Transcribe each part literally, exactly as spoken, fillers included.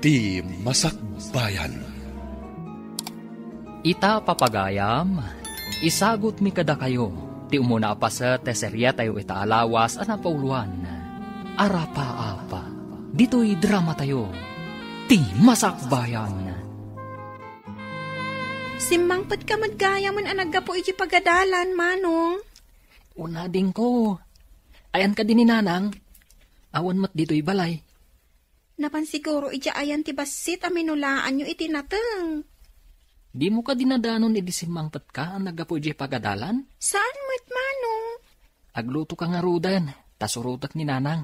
Ti Masakbayan. Ita, papagayam, isagutmi kadakayo ti umuna a paset ti seriatayo ita a lawas a napauloan, Arapaap. Ditoy dramatayo, Ti Masakbayan. Simmangpetka met gayam a naggapu iti pagadalan, Manong. Una, Dingko. Ayan kadi ni Nanang? Awan met ditoy balay. Napan siguro idiay ayan ti bassit a minulaanyo iti nateng. Dimo kadi nadanon idi simmangpetka a naggapu idiay pagadalan? Saan met, Manong. Aglutoka ngaruden, ta surotek ni Nanang.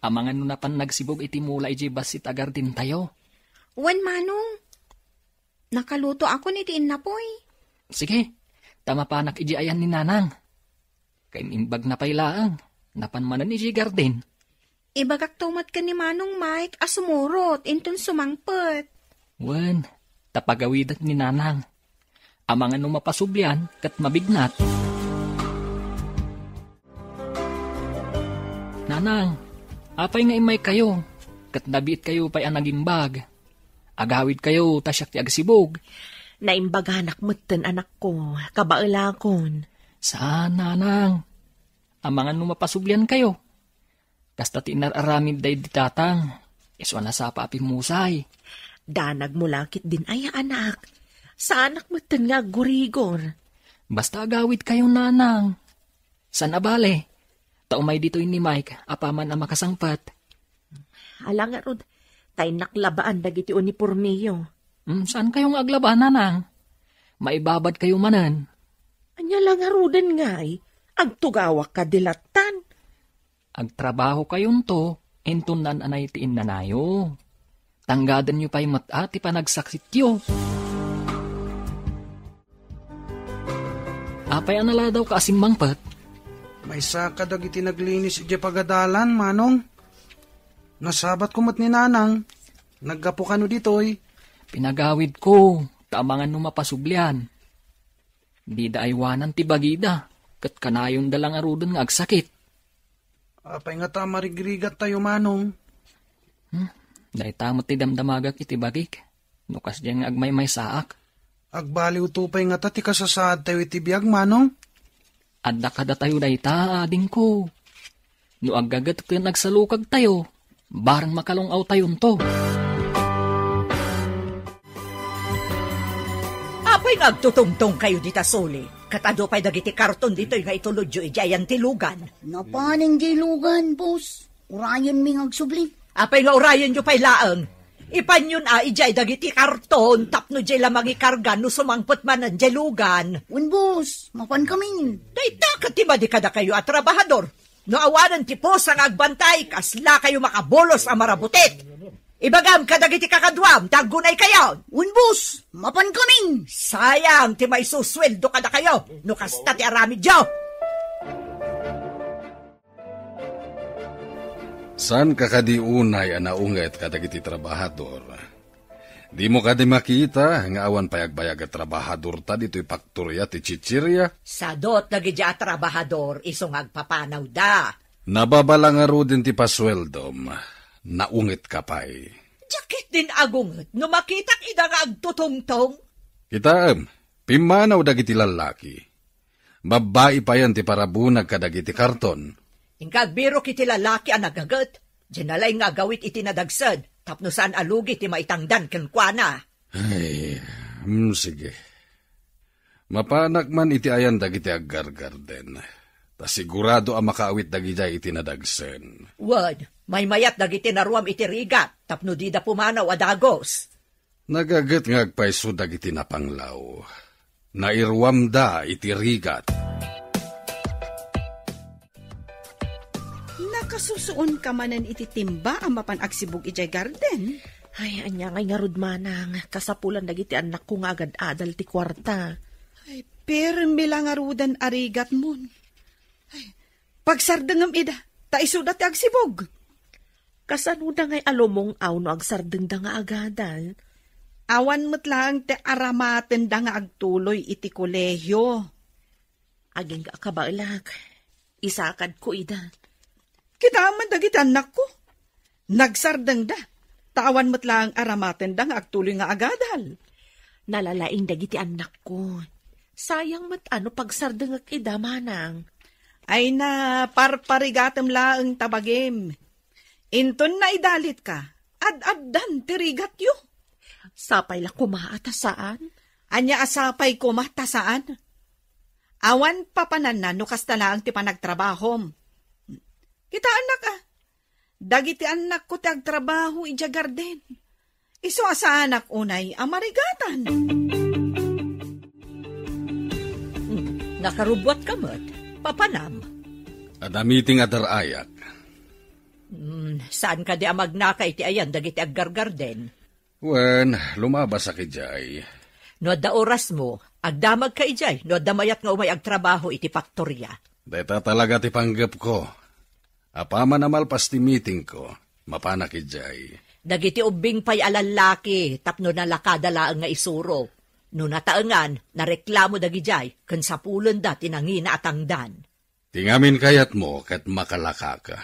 Amangan no napan nagsibug iti mula idiay bassit a gardentayo. Wen, Manong. Nakalutoakon iti innapoy. Sige, ta mapanak idiay ayan ni Nanang. Ken imbagna pay laeng, napan manen idiay garden. Ibagakto met ken ni Manong Mike a sumurot inton sumangpet. Wen, ta pagawidek ni Nanang. Amangan no mapasublian ket mabignat. Nanang, apay nga immaykayo, ket nabiitkayo pay a nagimbag? Agawidkayo ta siak ti agsibug. Naimbaganak metten, anakko, kabaelakon. Saan, Nanang. Amangan no mapasubliankayo. Kasta ti inar-aramid daydi tatang. Isu a nasapa a pimmusay. Danagmo la ketdin aya, anak. Saanak metten nga aggurigor. Basta agawidkayo, Nanang. Saan a bale, ta umay ditoy ni Mike apaman a makasangpet. Ala ngarud, ta innak labaan dagiti unipormeyo. Hmm, saankayo nga aglaba, Nanang? Maibabadkayo manen. Ania la ngaruden ngay, agtugawak kadi lattan? Agtrabahokayonto inton naan-anay ti innanayo. Tanggadenyo pay met a ti panagsaksityo. Apay a naladawka a simmangpet? Maysa kadagiti naglinis idiay pagadalan, Manong. Nasabatko met ni Nanang. Naggapu kano ditoy? Pinagawidko, ta amangan no mapasublian. Dida aywanan ti bagida, ket kanayonda la ngaruden nga agsakit. Apay ngata a marigrigattayo, Manong? Hmm, dayta met ti damdamagak iti bagik, no kasdiay nga agmaymaysaak. Agbaliwto pay ngata ti kasasaadtayo iti biag, Manong? Adda kadatayo dayta, adingko. No aggaget ken agsalukagtayo, bareng makalung-awtayonto. Apay nga agtutungtongkayo dita suli? Ket adu pay dagiti karton ditoy nga itulodyo idiay ayan ti lugan. Napanen diay lugan, boss. Urayenmi nga agsubli. Apay nga urayenyo pay laeng? Ipanyon a idiay dagiti karton tapno diay la mangikarga no sumangpet manen diay lugan. Wen, boss, mapankamin. Dayta ket ti madi kadakayo a trabahador. No awanen ti pusa nga agbantay, kaslakayo makabulos a marabutit. Ibagam kadagiti kakaduam ta aggunaykayo. Wen, boss, mapankamin. Sayang ti maisusueldo kadakayo no kasta ti aramidyo. Saanka kadi unay a naunget kadagiti trabahador? Dimo kadi makita nga awan pay agbayag a trabahadorta ditoy paktoria ti chichiria? Sadot dagiti a trabahador isu nga agpapanawda. Nababala ngaruden ti pasueldom. Naungetka pay. Diak ketdin agunget no makitak ida nga agtutungtong. Kitaem, pimmanaw dagiti lallaki. Babbai payen ti parabunag kadagiti karton. Inka agbirok iti lalaki a nagaget. Diay nalaing nga agawid iti nadagsen tapno saan a lugi ti maitangdan kenkuana. Ay, mm, sige. Mapanak man iti ayan dagiti aggargarden. Ta sigurado a makaawit dagidiay iti nadagsen. Wen, maymayat dagiti naruam iti rigat tapno dida pumanaw a dagus. Nagaget nga agpayso dagiti napanglaw. Nairuamda iti rigat. Nakasusuonka manen iti timba a mapan agsibug idiay garden? Ay, ania ngay ngarud, manang, kasapulan dagiti annakko nga agad-adal ti kuarta. Ay, permi la ngaruden a rigatmon. Ay, pagsardengem ida, ta isuda ti agsibug. Kasanoda ngay a lumung-aw no agsardengda nga agadal? Awan met laeng ti aramatenda nga agtuloy iti kolehio. Agingga a kabaelak, isakadko ida. Kitaem man dagiti annakko. Nagsardengda. Ta awan met laeng aramatenda nga agtuloy nga agadal. Nalalaing dagiti annakko. Sayang met a no pagsardengek ida, manang. Ay na, parparigatem laeng ta bagim. Inton naidalitka, ad-addan ti rigatyo. Sapay la koma a ta saan? Ania a sapay koma ta saan? Awan papananna no kasta laeng ti panagtrabahom. Kitaennak a, dagiti annakko ti agtrabaho idiay garden. Isu a saanak unay a marigatan. Hmm, nakarubbuatka met, papanam. Adda meeting a dar-ayak. Hmm, saan kadi a magnaka iti ayan dagiti aggargarden? Wen, lumabasak idiay. No adda orasmo, agdamagka idiay no adda mayat nga umay agtrabaho iti faktoria. Dayta talaga ti panggepko. Apaman a malpas ti meetingko, mapanak idiay. Dagiti ubbing pay a lallaki tapno nalakada laeng nga isuro. No nataengan, nareklamo dagidiay ken sapulenda ti nangina a tangdan. Ti ngamin kayatmo ket makalakaka.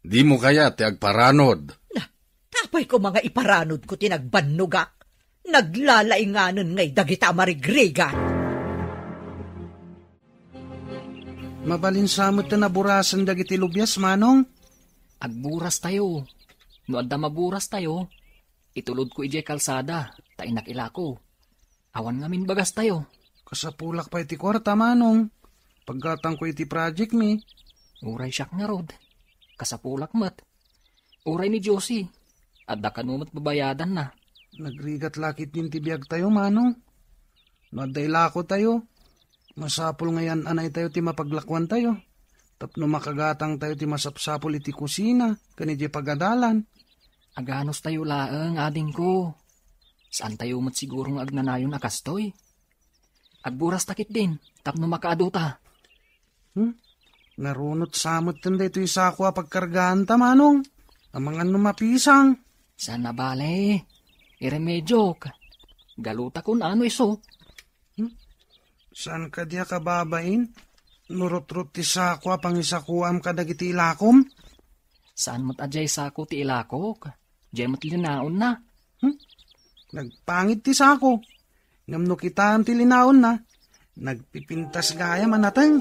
Dimo kayat ti agparanod. Na, apay koma nga iparanodko ti nagbannogak? Naglalainganen ngay dagita a marigrigat. Mabalin sa met ti naburasen dagiti lubias, Manong? Agburas tayo. No adda maburas tayo, itulodko idiay kalsada, ta innak ilako. Awan ngamin bagas tayo. Kasapulak pay ti kuarta, Manong. Paggatangko iti project mi. Uray siak ngarud. Kasapulak met. Uray ni Josie. Adda kano met babayadanna. Nagrigat la ketdin ti biag tayo, Manong. No adda ilako tayo, masapul nga yan-anay tayo ti mapaglakuan tayo. Tapno makagatang tayo ti masapsapul iti kusina, ken iti pagadalan. Aganos tayo laeng, adingko. Saan tayo met siguro nga agnanayon a kastoy? Agburas ta ketdin, tapno makaadu ta. Hmm? Narunot sa met daytoy sako a pagkargaan ta, Manong. Amangan no mapisang. Saan a bale? Iremediok. Galuta kun ano isu. Hmm? Saan kadi a kababain? Nurutrot ti sako a pangisakuam kadagiti ilakom? Saan met a diay sako ti ilakok? Diay met linaonna. Hmm? Nagpangit ti sako. Ngem no kitaem ti linaonna, nagpipintas gayam a nateng.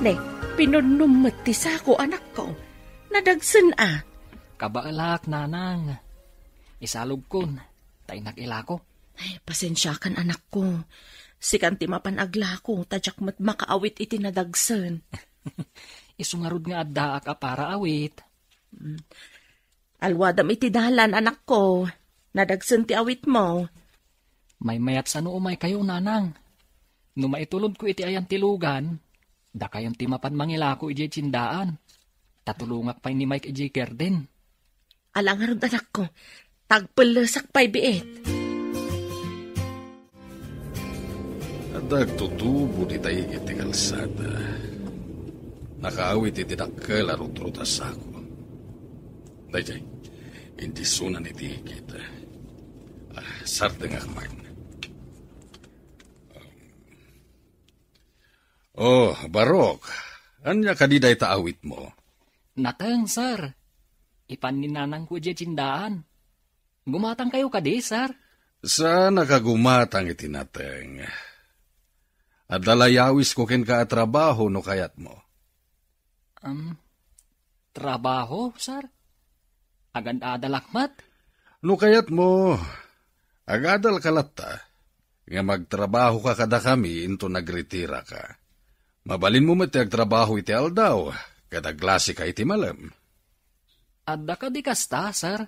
Ne, pinunnom met ti sako, anakko. Nadagsen a. Kabaelak, nanang. Isalogkon, ta innak ilako. Ay, pasensiakan, anakko. Sikan ti mapan aglako, ta diak met makaawit iti nadagsen. Isu ngarud nga addaak a para awit. Mm. Alwadam iti dalan, anakko. Nadagsen ti awitmo. Maymayat sano umaykayo, nanang. No maitulodko iti ayan ti lugan, dakayon ti mapan mangilako idiay tiendaan. Ta tulongak pay ni Mike idiay garden. Ala ngarud, anakko. Tagpellesak pay biit. Adda agtutubo dita igid ti kalsada. Nakaawit iti dakkel a rutrot a sako. Daydiay, indisunan iti igid. Ah, sardengak man. Oh, Barok, ania kadi dayta awitmo? Nateng, sir. Ipan ni nanangko idiay tiendaan. Gumatangkayo kadi, sir? Saan a kagumatang iti nateng. Adda layawisko kenka a trabaho no kayatmo. Um, trabaho, sir? Agad-adalak met? No kayatmo, agadalka latta, nga magtrabahoka kadakami inton nagretiraka. Mabalinmo met ti agtrabaho iti aldaw, ket aglasika iti malem. Adda kadi kasta, sir?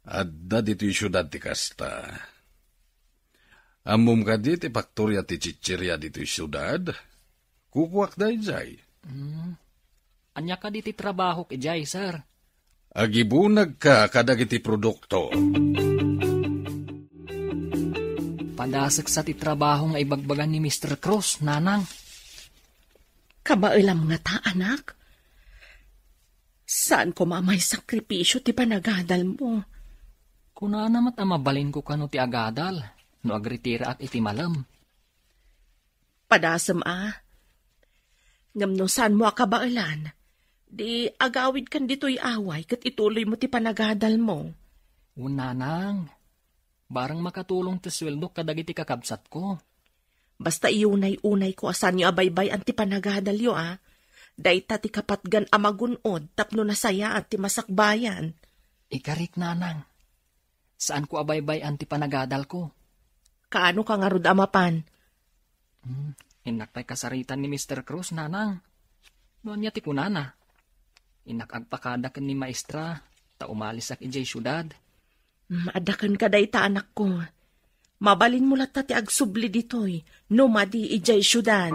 Adda ditoy siudad ti kasta. Ammom kadi ti faktoria ti chicheria ditoy siudad? Kukuak daydiay. Hmm. Ania kadi ti trabahok idiay, sir? Agibunagka kadagiti produkto. Padasek sa ti trabaho nga ibagbaga ni Mister Cruz, nanang. Kabaelam ngata, anak? Saan koma a maisakripisio ti panagadalmo? Kunana met a mabalinko kano ti agadal no agretiraak iti malem. Padasem a. Ngem no saanmo a kabaelan, Di agawidkan ditoy away ket ituloymo ti panagadalmo. Wen, nanang, bareng makatulong ti sueldok kadagiti kakabsatko. Basta iunay-unayko a saanyo a baybay-an ti panagadalyo, a. Dayta ti kapatgan a magun-od tapno nasayaat ti masakbayan. Ikarik, nanang. Saanko a baybay-an ti panagadalko. Kaano ka ngarud a mapan? Hmm, innak pay kasaritan ni Mister Cruz, nanang. No ania ti kunana? Innak agpakada ken ni maestra, ta umalisak idiay siudad. Hmm, adda kenka dayta, anakko. Mabalinmo latta ti agsubli ditoy, no madi idiay siudad.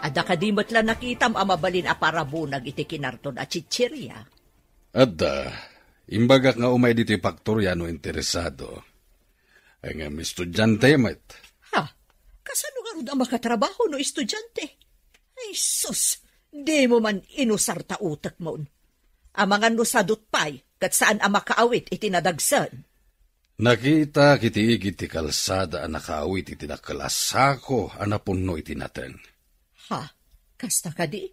Adda kadi met la nakitam a mabalin a parabunag iti kinarton a chicheria? Adda. Imbagak nga umay ditoy faktoria no interesado. Ay nga, estudiante met. Ha? Kasano ngarud a makatrabaho no estudiante? Ay, sus! Dimo man inusar ta utekmon. Amangan no sadot pay, ket saan a makaawit iti nadagsen. Nakitak iti igid ti kalsada a nakaawit iti dakkel a sako a napunno iti nateng. Ha? Kasta kadi?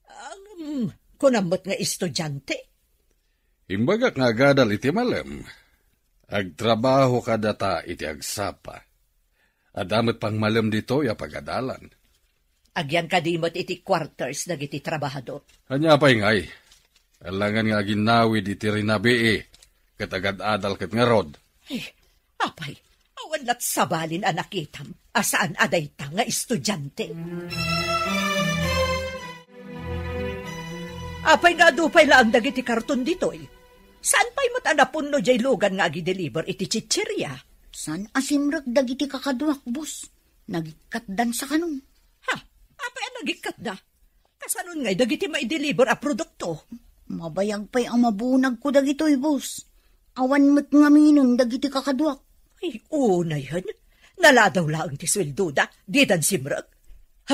Ngem, kunam met nga estudiante? Imbagak nga agadal iti malem. Agtrabaho kadata iti agsapa. Adda met pangmalem ditoy a pagadalan. Agyan kadi met iti quarters dagiti trabahador? Ania pay ngay? Alangan nga aginnawid iti rinabii, ket agad-adal ket ngarud. Ay, apay, awan lat sabalin a nakitam a saan a dayta nga estudiante. Apay nga adu pay laeng dagiti karton ditoy? Saan pay met a napunno diay lugan nga agideliver iti chicheria? Saan a simrek dagiti kakaduak, boss. Nagikkatdan sa kanon. Ha? Apay a nagikkatda? Kasanon ngay dagiti maideliver a produkto? Mabayag pay a mabunagko dagitoy, boss. Awan met ngaminen dagiti kakaduak. Ay, unayen. Naladaw laeng ti sueldoda, didan simrek.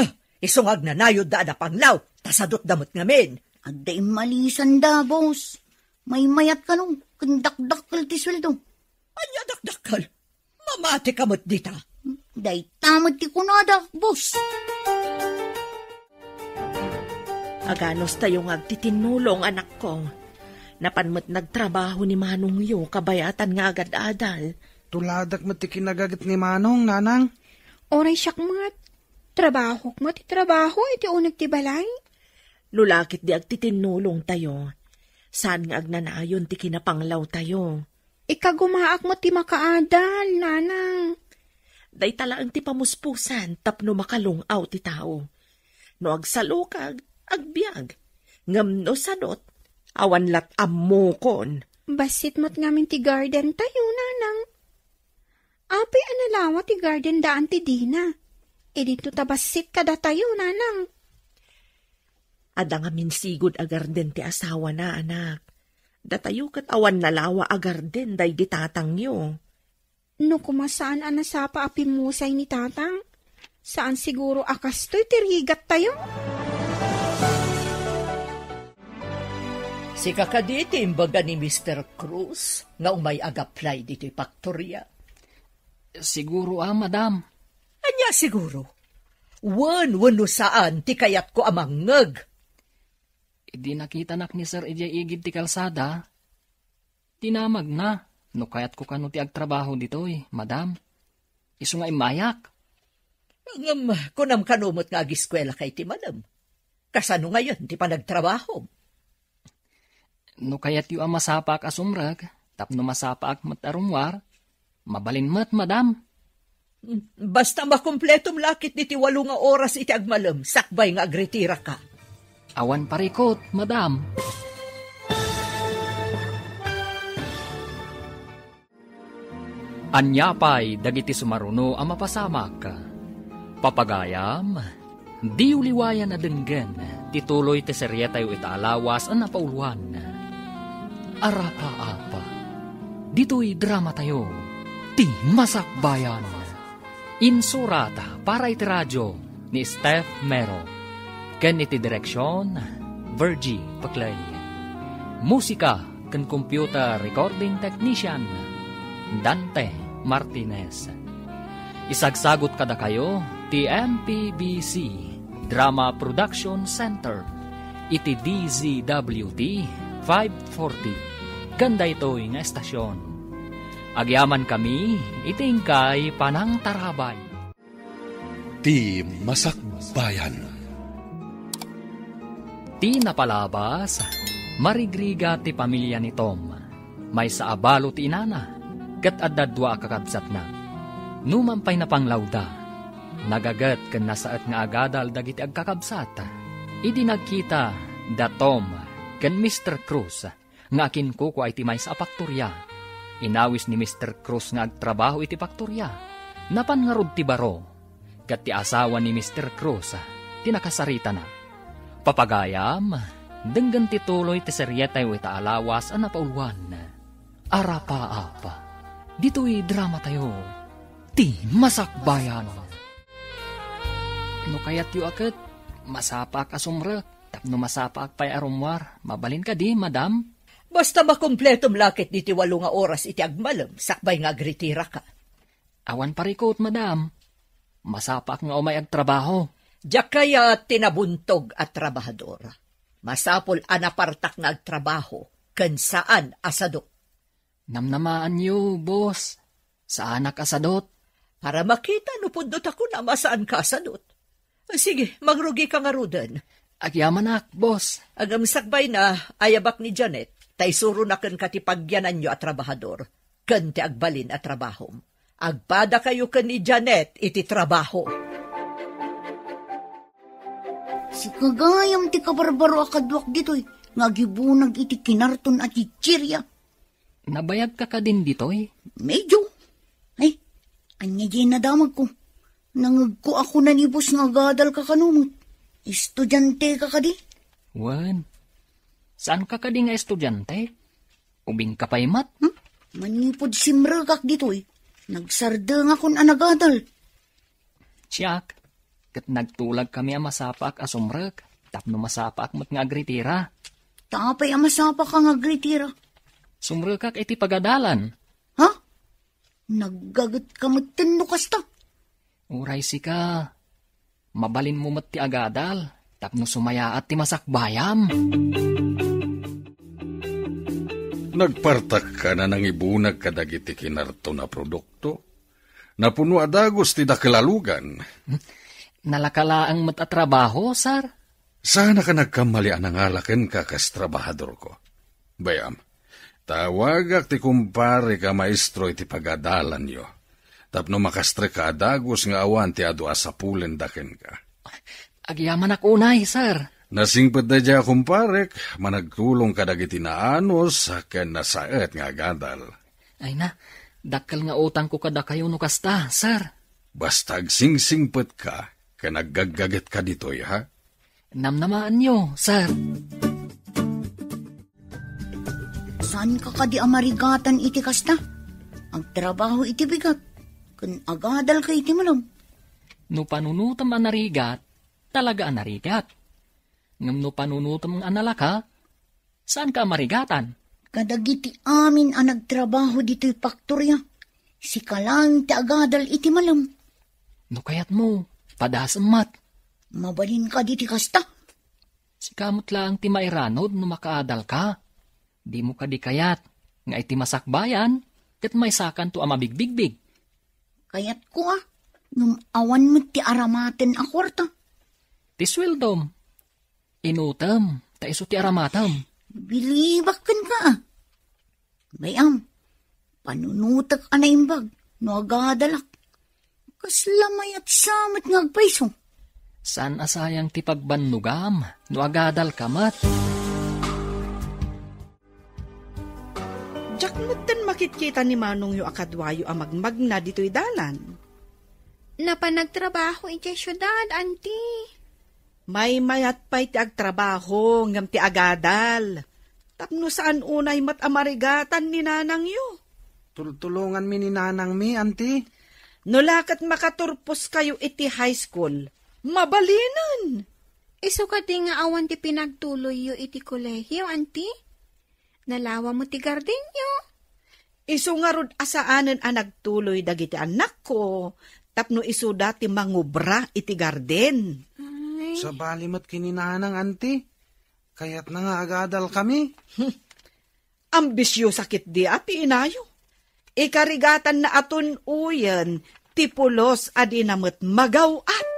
Ha? Isu nga agnanayodda a napanglaw, ta sadotda met ngamin. Adda immalisanda, boss. Maymayat kano, ken dakdakkel ti sueldo. Ania dakdakkel? Mamati ka met dita. Dayta met ti kunada, boss. Aganos tayo nga agtitinnulong, anakko. Napan met nagtrabaho ni manongyo kabayatan nga agad-adal. Tuladak met ti kinagaget ni manong, nanang. Uray siak met. Trabahok met ti trabaho iti uneg ti balay. No lakit di agtitinnulong tayo, saan nga agnanayon ti kinapanglaw tayo. Ikagumaak met ti makaadal, nanang. Dayta laeng ti pamuspusan tapno makalung-aw ti tao. No agsalukag, agbiag. Ngem no sadot, awan lat ammokon. Bassit met ngamin ti garden tayo, nanang. Apay a nalawa ti garden daan ti dina? Idinto ta bassit kadatayo, nanang. Adda ngamin sigud a garden ti asawana, anak. Datayo ket awan nalawa a garden daydi tatangyo. No koma saan a nasapa a pimmusay ni tatang, saan siguro a kastoy ti rigattayo. Sika kadi ti imbaga ni Mister Cruz nga umay ag-apply ditoy faktoria? Siguro a, madam. Ania siguro? Wen, wenno saan ti kayatko a mangngeg? Idi nakitanak ni Sir idiay igid ti kalsada, dinamagna no kayatko kano ti agtrabaho ditoy, madam. Isu nga immayak. Ngem kunam kano met nga agiskuelaka iti malem. Kasano ngayon ti panagtrabahom? No kayatyo a masapaak a sumrek tapno masapaak met a rummuar, mabalin met, madam. Basta makumpletom lakit diti walo nga oras iti agmalem sakbay nga agritiraka. Awan parikut, madam. Ania pay dagiti sumaruno a mapasamak? Papagayam, diyo liwayan a denggen ti tuloy ti serietayo ita a lawas a napauloan, Arapaap. Ditoy dramatayo, Ti Masakbayan. Insurat para iti radio ni Steph Mero, ken iti direksion, Virgie Peclay. Musika ken computer recording technician, Dante Martinez. Isagsagut kadakayo ti M P B C Drama Production Center iti D Z W T five forty ken daytoy nga estasion. Agyaman kami iti inkay panangtarabay. Ti Masakbayan. Ti napalabas, marigrigat ti pamilia ni Tom. Maysa a balo ti inana, ket adda dua a kakabsatna. Numan pay napanglawda, nagaget ken nasaet nga agadal dagiti agkakabsat. Idi nagkita da Tom ken Mister Cruz nga akinkukua iti maysa a paktoria, inawis ni Mister Cruz nga agtrabaho iti paktoria. Napan ngarud ti baro, ket ti asawa ni Mister Cruz ti nakasaritana. Papagayam, denggen ti tuloy ti serietayo ita a lawas a napauluan. Arapaap. Ditoy dramatayo, Ti Masakbayan. No kayatyo a ket, masapaak a sumrek, tapno masapaak pay a rummuar. Mabalin kadi, madam? Basta makumpletom la ket diti walo nga oras iti agmalem, sakbay nga agritiraka. Awan parikut, madam. Masapaak nga umay agtrabaho. Diak kayat ti nabuntog a trabahador. Masapul a napartak nga agtrabaho ken saan a sadut. Namnamaanyo, boss. Saanak a sadut. Para makita no pudno ta kunam a saanka a sadut. Sige, mangrugika ngaruden. Agyamanak, boss. Ngem sakbay na, ayabak ni Janet, ta isuronak kenka ti pagyananyo a trabahador, ken ti agbalin a trabahom. Agpadakayo ken ni Janet iti trabaho. Sika gayam ti kabarbaro a kaduak ditoy, nga agibunag iti kinarton a chichiria. Nabayagka kadin ditoy? Medyo. Ay, ania diay nadamagko? Nangegko a kuna ni boss nga agadalka kano met. Estudianteka kadi? Wen, saanka kadi nga estudiante? Ubingka pay met? Hmm? Manipud simrekak ditoy, nagsardengakon a nagadal. Siak, ket nagtulagkami a masapaak a sumrek, tapno masapaak met nga agritira. Ta apay a masapaak nga agritira? Sumrekak iti pagadalan. Ha? Naggagetka metten no kasta? Uray sika, mabalinmo met ti agadal, tapno sumayaat ti masakbayam. Nagpartakka a nangibunag kadagiti kinarton a produkto. Napuno a dagus ti dakel a lugan. Nalaka laeng met a trabaho, sir? Saanka nagkammali a nangala kenka kas trabahadorko. Bay-am, tawagak ti kumparek a maestro iti pagadalanyo, tapno makastrek a dagus nga awan ti adu a sapulenda kenka. Agyamanak unay, sir. Nasingpet daydiay a kumparek, managtulong kadagiti naanus ken nasaet nga agadal. Ay na, dakkel nga utangko kadakayo no kasta, sir. Basta agsingsingpetka ken aggaggagetka ditoy, ha? Namnamaanyo, sir. Saanka kadi a marigatan iti kasta? Agtrabaho iti bigat, ken agadalka iti malem. No panunotem a narigat, talaga a narigat. Ngem no panunotem a nalaka, saanka a marigatan? Kadagiti amin a nagtrabaho ditoy paktoria, sika laeng ti agadal iti malem. No kayatmo, padasem met. Mabalin kadi ti kasta? Sika met laeng ti mairanod no makaadalka. Dimo kadi kayat nga iti masakbayan, ket maysakanto a mabigbigbig. Kayatko a, ngem awan met ti aramaten a kuarta. Ti sueldom, inutem, ta isu ti aramatem. Bilibak kenka a. Bay-am, panunotek a naimbag no agadalak. Kasla mayat sa met nga agpayso. Saan a sayang ti pagbannogam no agadalka met? Diak metten makitkita ni manongyo a kaduayo a magmagna ditoy dalan. Napan nagtrabaho idiay siudad, anti. Maymayat pay ti agtrabaho ngem ti agadal. Tapno saan unay met a marigatan ni nanangyo. Tultulonganmi ni nanangmi, anti. No la ket makaturposkayo iti high school, mabalinen. Isu kadi nga awan ti pinagtuloyyo iti kolehio, anti? Nalawa mo ti gardenyo. Isu ngarud a saanen a nagtuloy dagiti annakko tapno isuda ti mangubra iti garden. Ay, Sabali met ken ni Nanang, anti. Kayatna nga agadalkami. Ambisiosa ketdi a ti inayo. Ikarigatanna a tun-oyen ti pulos a dina met magaw-at.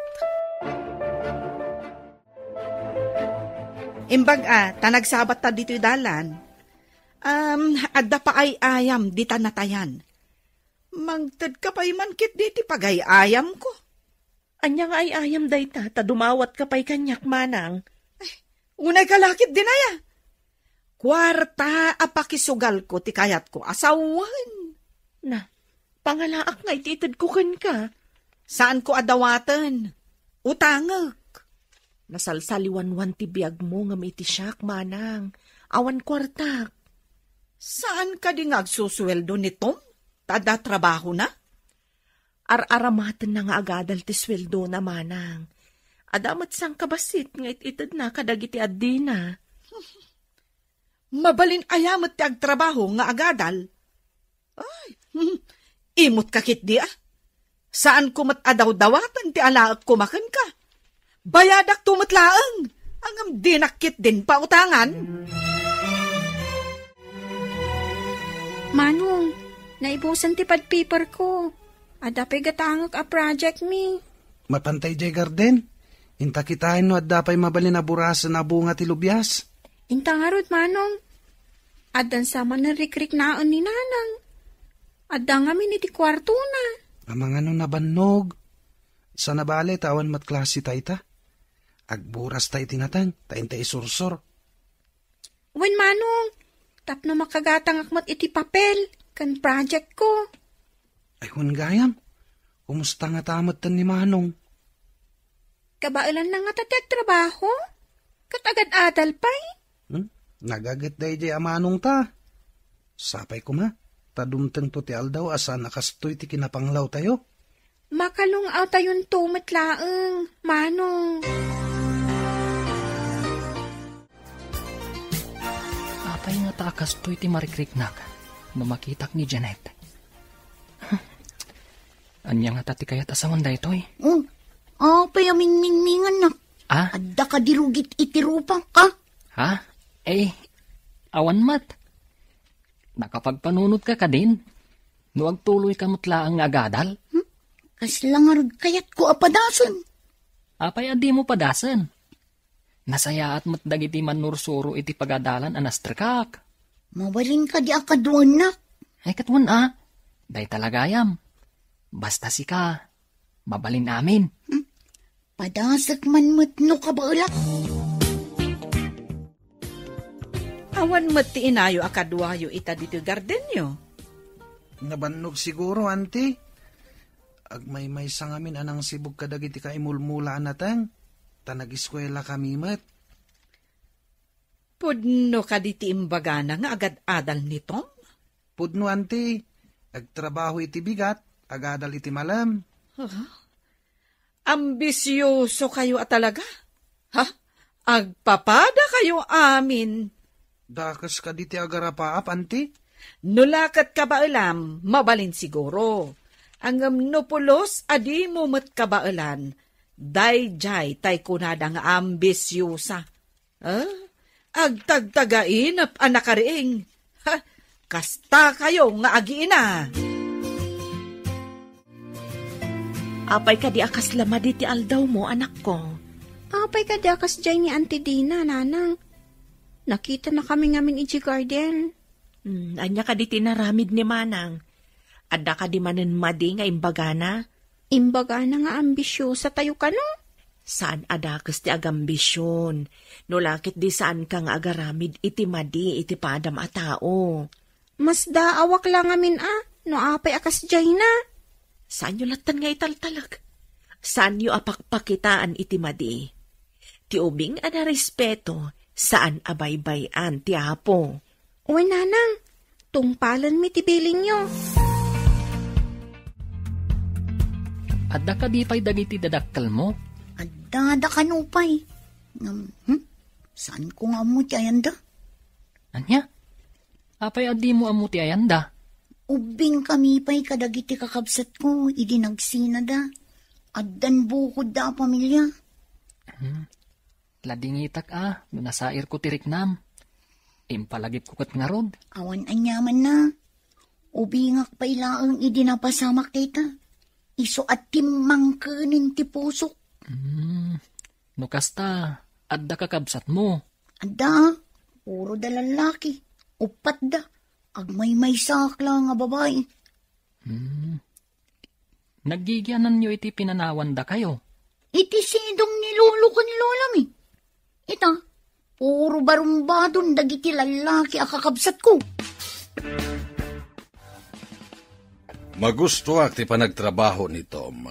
Imbag a, ta nagsabatta ditoy dalan. Um, adda pa ay-ayam dita natayan. Mangtedka pay man ketdi ti pagay-ayamko. Ania nga ay-ayam dayta, ta dumawatka pay kaniak, manang? Ay, unayka la ketdin aya. Kuarta a pakisugalko ti kayatko a sawen. Na, pangalaak nga iti itedko kenka. Saanko a dawaten. Utangek. Nasalsaliwanwan ti biagmo ngem iti siak, manang. Awan kuartak. Saan kadi nga agsusueldo ni Tom? Ta adda trabahona? Ar-aramatenna nga agadal ti sueldona, manang. Adda met sangkabassit nga it-itedna kadagiti addina. Mabalin aya met ti agtrabaho nga agadal? Ay, imotka ketdi a. Saanko met a dawdawaten ti alaekko makenka. Bayadakto met laeng, ngem dinak ketdin pautangan. Manong, naibusen ti pad paperko. Adda pay gatangek a project mi. Mapantay jay garden. Inta kitaen no adda pay mabalin a burasen a bunga ti lubias. Inta ngarud, manong. Addan sa manen rikriknaen ni nanang. Adda ngamin iti kuartona. Amangano nabannog. Sana bale ta awan met klase tayta. Agburas ta iti nateng, ta inta isursor. Wen, manong, tapno makagatangak met iti papel ken project ko. Ay, wen gayam, kumusta ngata metten ni manong? Kabaelanna ngata ti agtrabaho? Ket agad-adal pay? Hmm? Nagaget daydiay a manong ta. Sapay koma, ta dumtengto ti aldaw a saan a kastoy ti kinapanglawtayo. Makalung-awtayonto met laeng, manong. Apay ngata a kastoy ti marikriknak no makitak ni Janet? Ania ngata ti kayat a sawen daytoy? Oh, apay a mingmingmingannak? Ah? Adda kadi rugit iti rupak, ha? Ha? Eh, awan met. Nakapagpanunotka kadin? No agtuloyka met laeng nga agadal? Hmm? Kasla ngarud kayatko a padasen? Apay a dimo padasen? Nasayaat met dagiti mannursuro iti pagadalan a nastrekak. Mabalin kadi a kaduaennak? Ay, ket wen a. Dayta la gayam. Basta sika, mabalin amin. Hmm? Padasek man met no kabaelak. Awan met ti inayo a kaduayo ita ditoy gardenyo? Nabannog siguro, anti. Agmaymaysa ngamin a nangsibog kadagiti kaimulmula a nateng, ta nagiskuelakami met. Pudno kadi ti imbagana nga agad-adal ni Tom? Pudno, anti. Agtrabaho iti bigat, agadal iti malem. Ah, ambisioso kayo a talaga. Ha? Agpapada kayo amin. Dakes kadi ti agarapaap, anti? No la ket kabaelam, mabalin siguro. Ngem no pulos a dimo met kabaelan, daydiay tay kunada nga ambisiosa. Ah, agtagtagainep a nakariing. Ha, kasta kayo nga agiina. Apay kadi a kasla madi ti aldawmo, anakko? Apay kadi a kasdiay ni Auntie Dina, nanang? Nakitanakami ngamin idiay garden. Hmm, ania kadi ti inaramid ni manang? Adda kadi manen madi nga imbagana? Imbagana nga ambisiosa tayo kano? Saan a dakes ti agambision. No la ket di saanka nga agaramid iti madi iti padam a tao. Masdaawak la ngamin a, no apay a kasdiayna. Saanyo latten nga italtalek. Saanyo a pakpakitaan iti madi. Ti ubing a narespeto, saan a baybay-an ti Apo. Uy, nanang, tungpalenmi ti bilinyo. Adda kadi pay dagiti dadakkelmo? Adda, adda kano pay. Ngem, hmm? Saanko nga ammo ti ayanda? Ania? Apay a dimo ammo ti ayanda? Ubbingkami pay kadagiti kakabsatko idi nagsinada. Addan bukodda a pamilia. Hmm. Ladingitak a, no nasairko ti riknam. Impalagipko ket ngarud. Awan aniamanna. Ubingak pay laeng idi napasamak dayta. Isu a timmangkenen ti pusok. Hmm. No kasta, adda kakabsatmo? Adda, puro da lallaki. Uppat da. Agmaymaysaak la nga babai. Hmm. Naggigiananyo iti pinanawan dakayo? Iti sidong ni lolo ken lolami. Ita, puro barumbadon dagiti lallaki a kakabsatko. Magustoak ti panagtrabaho ni Tom.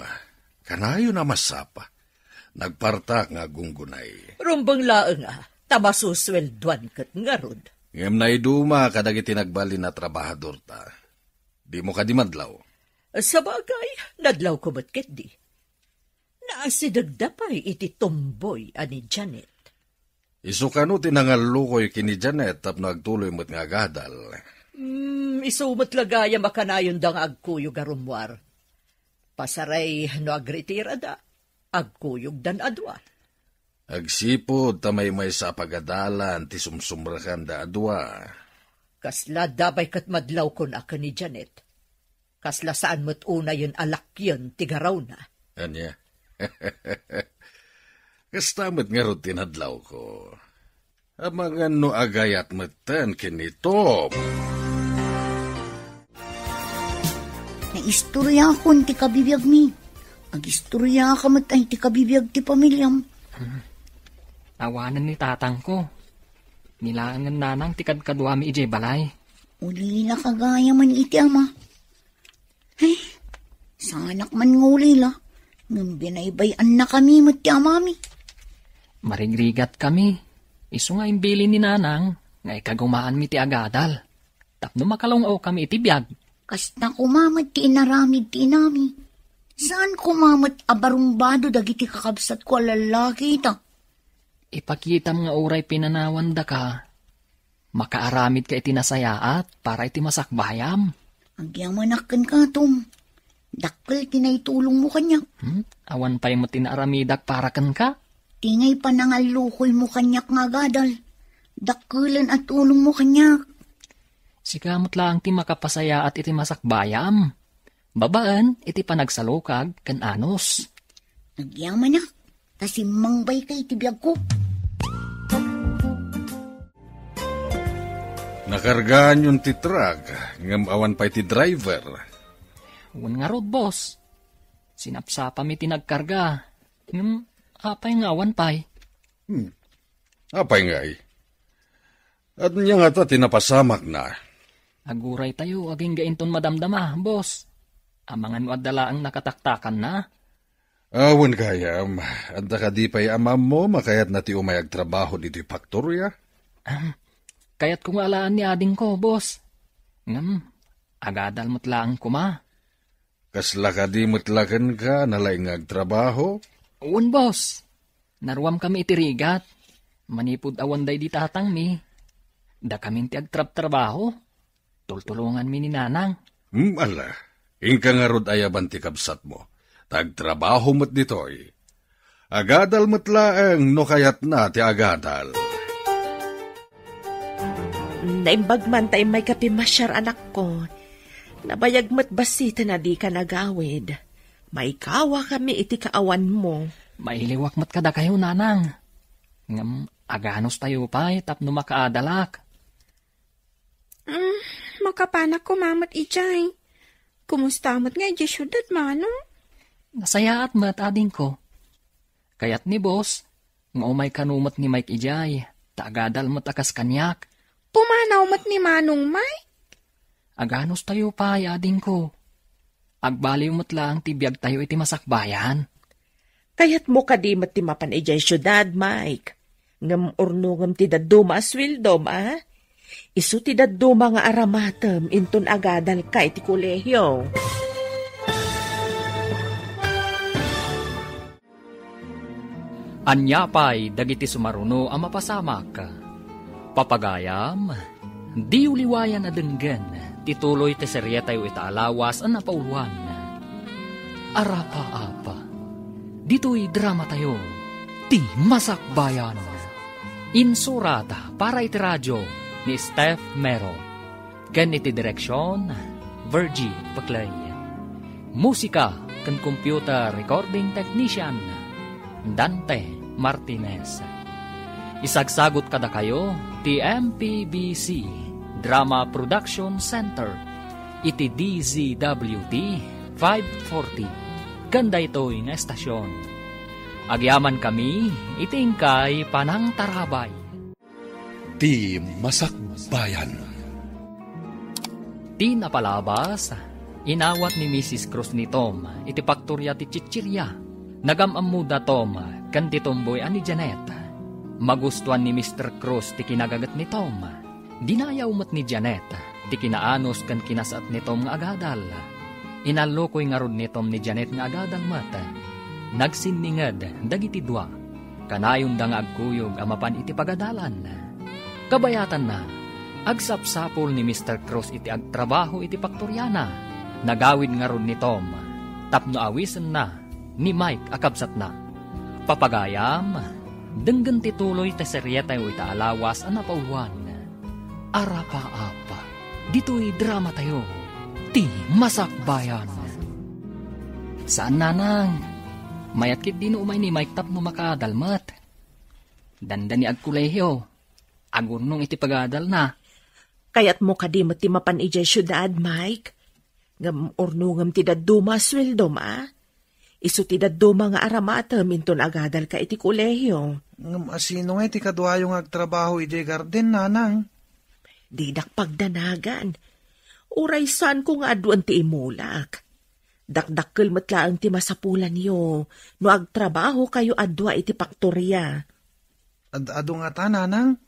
Kanayon a masapa. Nagpartak nga aggunggunay. Rumbeng laeng a, ta masusweldoan ket ngarud. Ngem naiduma kadagiti nagbalin a trabahadorta. Dimo kadi madlaw? Sabagay, nadlawko met ketdi. Naasidegda pay iti tomboy a ni Janet. Isu kano ti nangallukoy ken ni Janet tapno agtuloy met nga agadal? Hmm, isu met la gayam a kanayonda nga agkuyog a rummuar. Pasaray no agritirada, agkuyogdan a dua. Agsipud ta maymaysa a pagadalan ti sumsumrekanda a dua. Kasla adda pay ket madlawkon a ken ni Janet. Kasla saan met unayen a lakyen ti garawna. Ania? Kasta met ngarud ti nadlawko. Amangan no agayat metten ken ni Tom. Naistoriakon ti kabibiagmi. Agistoriaka met ay ti kabibiag ti pamiliam. Awanen ni tatangko. Nilaengen nanang ti kadkaduami idiay balay. Ulila ka gayam iti ama. Ay, saanak man nga ulila, ngem binaybay-annakami met ti amami. Marigrigatkami. Isu nga imbilin ni nanang nga ikagumaanmi ti agadal tapno makalung-awkami iti biag. Kasta koma met ti inaramid ti inami. Saan koma met a barumbado dagiti kakabsatko a lallaki ita? Ipakitam nga uray pinanawandaka, makaaramidka iti nasayaat para iti masakbayam. Agyamanak kenka, Tom. Dakkel ti naitulongmo kaniak. Hmm? Awan pay met ti naaramidak para kenka? Ti ngay panangallukoymo kaniak nga agadal. Dakkelen a tulongmo kaniak. Sika met laeng ti makapasayaat iti masakbayam. Babaen iti panagsalukag ken anus. Agyamanak, ta simmangbayka iti biagko. Nakargaanyon ti truck, ngem awan pay ti driver. Wen ngarud, boss. Sinapsapami ti nagkarga. Ngem apay nga awan pay? Hmm. Apay ngay? Ania ngata ti napasamakna? Aguraytayo agingga inton madamdama, boss. Amangan no adda laeng nakataktakanna? Awan gayam, adda kadi pay amammo makayatna ti umay agtrabaho ditoy faktoria? Ahem. Kayatko nga alaan ni adingko, boss. Ngem, agadal met laeng koma. Kasla kadi met la kenka nalaing nga agtrabaho? Wen, boss. Naruamkami iti rigat. Manipud awan daydi tatangmi, dakamin ti agtrabtrabaho. Tultulonganmi ni nanang. Hmm, ala. Inka ngarud ayaban ti kabsatmo. Ta agtrabaho met ditoy. Agadal met laeng no kayatna ti agadal. Naimbag man ta immayka pimmasiar, anakko. Nabayag met bassiten a dika nagawid. Maikawakami iti kaawanmo. Mailiwak met kadakayo, nanang. Ngem aganustayo pay tapno makaadalak. Mm, makapanak koma met idiay. Kumusta met nga idiay siudad, manong? Nasayaat met, adingko. Kayat ni boss nga umay kano met ni Mike idiay, ta agadal met a kas kaniak. Pumanaw met ni Manong Mike? Aganustayo pay, adingko. Agbaliw met laeng ti biagtayo iti masakbayan. Kayatmo kadi met ti mapan idiay siudad, Mike? Ngem urnongem ti dadduma a sueldom, a? Isu ti dadduma nga aramatem inton agadalka iti kolehio. Ania pay dagiti sumaruno a mapasamak? Papagayam, diyo liwayan a denggen ti tuloy ti serietayo ita a lawas a napauloan. Arapaap. Ditoy dramatayo, Ti Masakbayan. Insurat para iti radio ni Steph Mero. Ken iti direksion, Virgie Peclay. Musika ken computer recording technician, Dante Martinez. Isagsagut kadakayo ti M P B C Drama Production Center iti D Z W T five forty ken daytoy nga estasion. Agyamankami iti inkay panangtarabay. Ti Masakbayan. Ti napalabas, inawat ni Missus Cruz ni Tom iti paktoria ti chichiria. Nagam-ammoda Tom ken ti tomboy a ni Janet. Magustuan ni Mister Cruz ti kinagaget ni Tom. Dinayaw met ni Janet ti kinaanus ken kinasaet ni Tom nga agadal. Inallukoy ngarud ni Tom ni Janet nga agadal met. Nagsinninged dagiti dua. Kanayonda nga agkuyog a mapan iti pagadalan. Kabayatanna, agsapsapul ni Mister Cruz iti agtrabaho iti paktoriana. Nagawid ngarud ni Tom tapno awisenna ni Mike a kabsatna. Papagayam, denggen ti tuloy ti serietayo ita a lawas a napauluan. Arapaap, ditoy dramatayo, ti Masakbayan. Saan, nanang. Mayat ketdi no umay ni Mike tapno makaadal met. Dandani agkolehio. Agurnong iti pagadalna. Kayatmo kadi met ti mapan idiay siudad, Mike? Ngem urnongem ti dadduma a sueldom, a? Isu ti dadduma nga aramatem inton agadalka iti kolehio. Ngem asino nga iti kaduayo nga agtrabaho idiay garden, nanang? Didak pagdanagan. Uray saanko nga aduen ti imulak. Dakdakkel met laeng ti masapulanyo no agtrabahokayo a dua iti paktoria. Ad-adu ngata, nanang?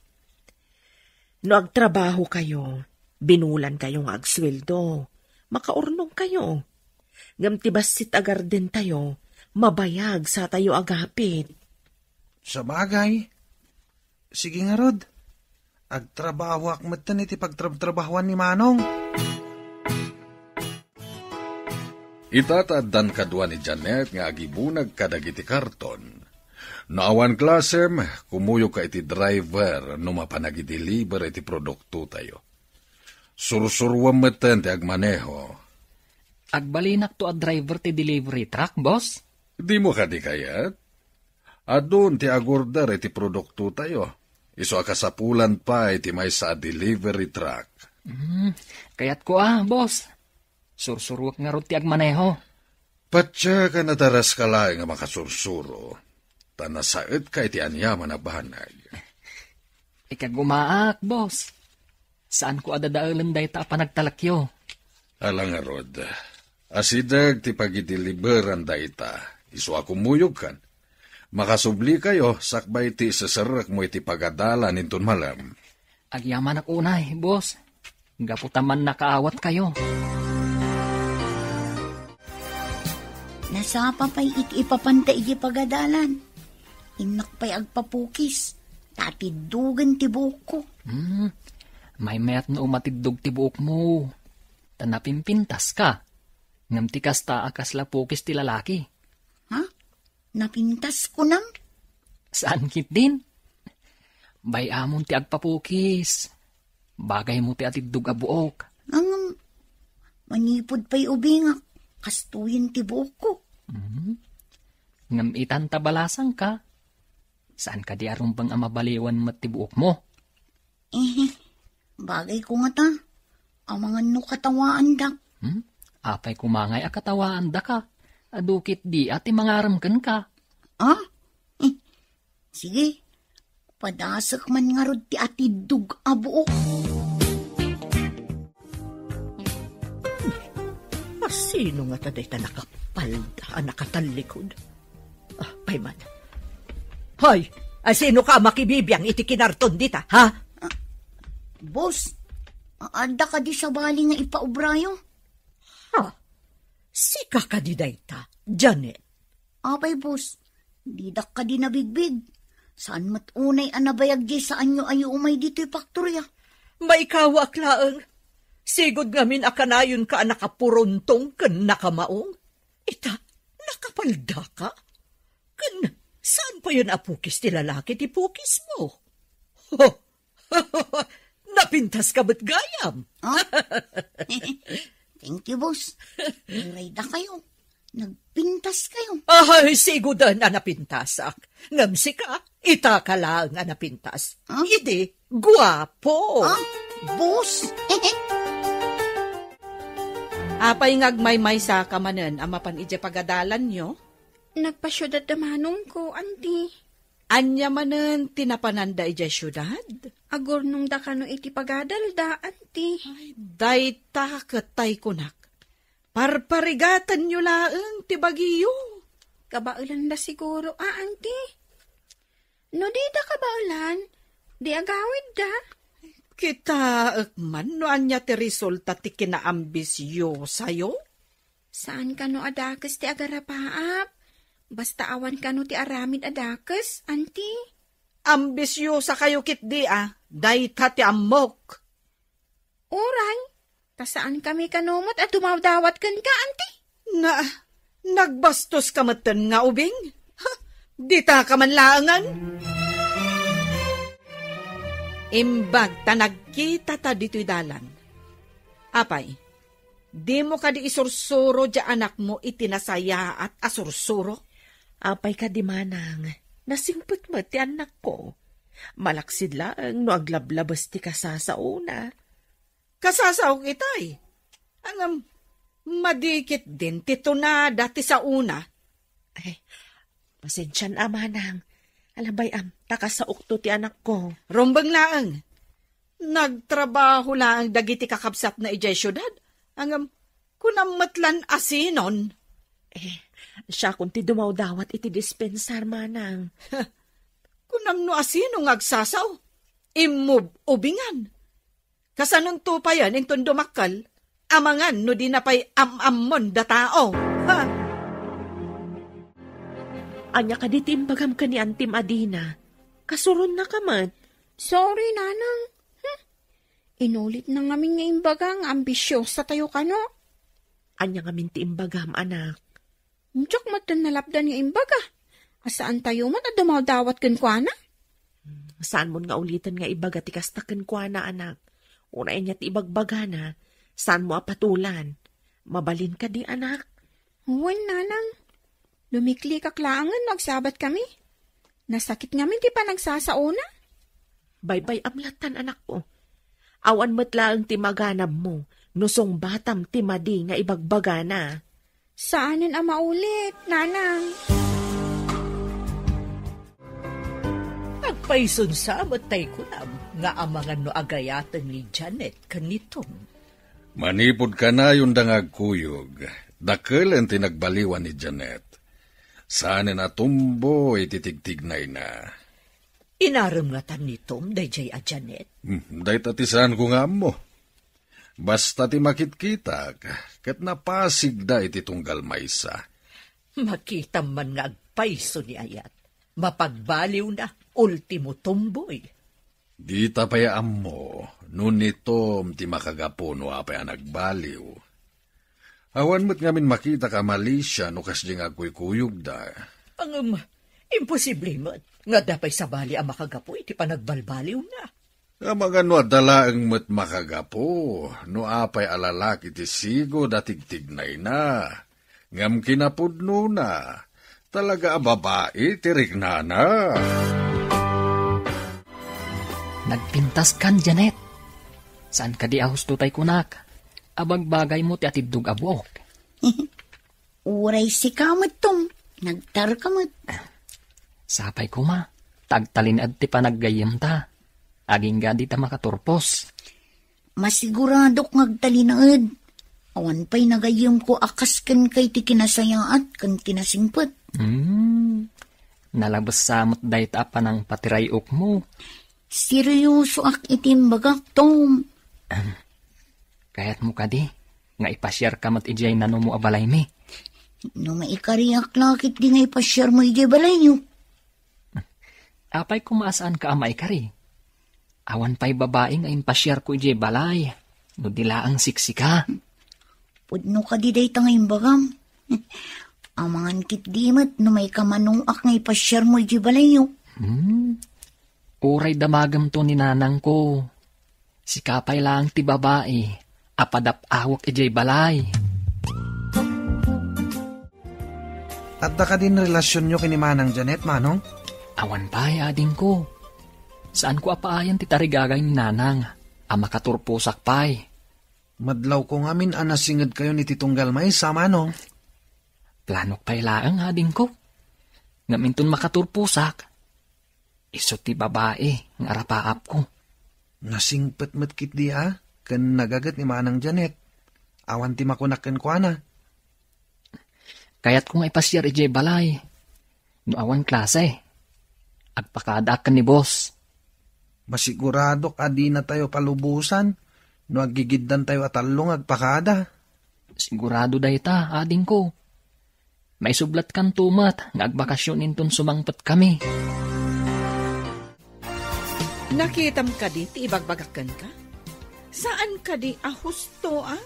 No agtrabahokayo, binulankayo nga agsueldo, makaurnongkayo. Ngem ti bassit a gardentayo, mabayag satayo agapit. Sabagay. Sige ngarud, agtrabahoak metten iti pagtrabtrabahoan ni Manong. Ita ta addan kadua ni Janet nga agibunag kadagiti karton. No awan klasem, kumuyogka iti driver no mapan agideliver iti produktotayo. Sursuruem metten ti agmaneho. Agbalinakto a driver ti delivery truck, boss? Dimo kadi kayat? Adun ti agorder iti produktotayo. Isu a kasapulan pay ti maysa a delivery truck. Hmm, kayatko a, boss. Sursuruek ngarud ti agmaneho. Patiek a nadaras ka laeng a makasursuro, ta nasaetka iti aniaman a banag. Ikagumaak, boss. Saanko a dadaelen dayta a panagtalekyo. Ala ngarud, asideg ti pagideliveran dayta, isu a kumuyogkan. Makasublikayo sakbay ti iseserrekmo iti pagadalan inton malem. Agyamanak unay, boss. Gapu ta mannakaawatkayo. Nasapa pay iti ipapanta iti pagadalan. Innak pay agpapukis, ta atiddogen ti buokko. Hmm, maymayat no umatiddog ti buokmo. Ta napimpintaska. Ngem ti kasta a kasla pukis ti lalaki. Ha? Napintas kunam? Saan ketdin? Bay-amon ti agpapukis. Bagaymo ti atiddog a buok. Ngem, manipud pay ubingak, kastoyen ti buokko. Mhm. Ngem itan ta balasangka, saan kadi a rumbeng a mabaliwan met ti buokmo? Eh, bagayko ngata. Amangan no katawaandak. Hmm? Apay kumangay a katawaandaka? Adu ketdi a ti mangarem kenka. Ah? Eh, sige. Padasek man ngarud ti atiddog a buok. Asino ngata dayta nakapalda a nakatallikod? Ah, pay man. Hoy, asino ka a makibibiang iti kinarton dita, ha? Ah, boss, adda kadi sabali nga ipaobrayo? Ha? Sika kadi dayta, Janet? Apay, boss, didak kadi nabigbig. Saan met unay a nabayag diay saanyo a umay ditoy paktoria? Maikawaak laeng. Sigud ngamin a kanayonka a nakapuruntong ken nakamaong. Ita, nakapaldaka? Ken Saan payen a pukis ti lalaki ti pukismo? Napintaska met gayam. Ah? Thank you, boss. Uray dakayo. Nagpintaskayo. Ay, siguden a napintasak. Ngem sika, itaka laeng a napintas. Ah? Idi, guapo. Ah, boss. Apay nga agmaymaysaka manen a mapan idiay pagadalanyo? Nagpasiudad da manongko, anti. Ania manen ti napananda idiay siudad? Agurnongda kano iti pagadalda, anti. Ay, dayta ket tay kunak. Parparigatanyo laeng ti bagiyo. Kabaelanda siguro, a, anti? No dida kabaelan, di agawidda. Kitaek man no ania ti resulta ti kinaambisyosayo? Saan kano a dakes ti agarapaap. Basta awan kano ti aramid a dakes, anti. Ambisyosa kayo ketdi a, dayta ti ammok. Uray, ta saan kami kano met a dumawdawat kenka, anti? Na, nagbastos ka metten nga ubing? Ha, dita ka man laengen? Imbag ta nagkita ta ditoy dalan. Apay, dimo kadi isursuro diay anakmo iti nasayaat a sursuro? Apay kadi manang, nasingpet met ti annakko. Malaksid laeng no aglablabes ti kasasaona. Kasasaok itay. Ngem, madi ketdin ti tunada ti saona. Ay, pasensian a manang. Alabay am, ta kasaokto ti anakko. Rumbeng laeng. Nagtrabaho laeng dagiti kakabsatna idiay siudad. Ngem, kunam met lan a sinon. Eh, siakon ti dumawdawat iti dispensar, manang. Kunam no a sino nga agsasao. Immub-ubingan. Kasanonto payen inton dumakkel, amangan no dina pay am-ammon da tao. Ha? Ania kadi ti imbagam ken ni Antim a Dina? Kasuronnaka met. Sorry, Nanang. Hmm? Inulitna ngamin nga imbaga nga ambisyosa tayo kano. Ania ngamin ti imbagam, anak? Diak met nalapdan nga imbaga. A saan tayo met a dumawdawat kenkuana? Saanmon nga uliten nga ibaga ti kasta kenkuana, anak. Uray ania ti ibagbagana, saanmo a patulan. Mabalin kadi, anak? Wen, Nanang. Lumiklikak laengen no agsabat kami. Nasakit ngamin ti panagsasaona. Baybay-am lattan, anakko. Awan met laeng ti maganabmo no sungbatam ti madi nga ibagbagana. Saanen a maulit, Nanang. Agpayson sa met tay kunam nga amangan no agayaten ni Janet ken ni Tom. Manipud kanayonda nga agkuyog, dakelen ti nagbaliwan ni Janet. Saanen a tumboy ti tigtignayna. Inarem ngatan ni Tom daydiay a Janet? Hmm, dayta ti saanko nga ammo. Basta ti makitkitak, ket napasigda iti tunggal maysa. Makitam man nga agpayso ni ayat. Mapagbaliwna, ultimo tumboy. Dita pay ammo no ni Tom ti makagapu no apay a nagbaliw. Awan met ngamin makitak a malisia no kasdi nga agkuykuyogda. Ngem, imposible met nga adda pay sabali a makagapu iti panagbalbaliwna. Amangan no adda laeng met makagapu no apay a lalaki ti sigud a tigtignayna. Ngem kinapudnona, talaga a babai ti riknana. Nagpintaskan, Janet. Saan kadi a husto tay kunak? Abagbagaymo ti atiddog a buok. Uray sika met, Tom. Nagtarka met. Sapay koma, ta agtalinaed ti panaggayyemta. Agingga dita makaturpos. Masiguradok nga agtalinaed. Awan pay nagayyemko a kas kenka iti kinasayaat ken kinasingpet. Hmm. Nalabes sa met dayta a panangpatiray-okmo. Seryosoak iti imbagak, Tom. Kayatmo kadi nga ipasiarka met idiay nanumo a balaymi? No maikariak la ketdi nga ipasiarmo idiay balayyo. Apay koma a saanka a maikari? Awan pay babai nga impasiarko idiay balay no di laeng siksika. Pudno kadi dayta nga imbagam. Amangan ketdi met no maikamanuak nga ipasiarmo idiay balayyo. Hmm? Uray damagemto ni nanangko. Sika pay laeng ti babai a padap-awek idiay balay. Adda kadin relasionyo ken ni Manang Janet, Manong? Awan pay, adingko. Saanko a paayan ti tarigagay ni Nanang a makaturposak pay. Madlawko ngamin a nasingedkayon iti tunggal maysa, Manong. Planok pay laeng, adingko. Ngem inton makaturposak, isu ti babai nga arapaapko. Nasingpet met ketdi a ken nagaget ni Manang Janet. Awan ti makunak kenkuana. Kayatko nga ipasiar idiay balay. No awan klase, agpakadaak ken ni boss. Masiguradok a dinatayo palubosan no aggigiddantayo a tallo nga agpakada. Sigurado dayta, adingko. Maisublatkanto met nga agbakasyon inton sumangpetkami. Nakitam kadi ti ibagbagak kenka? Saan kadi a husto, a?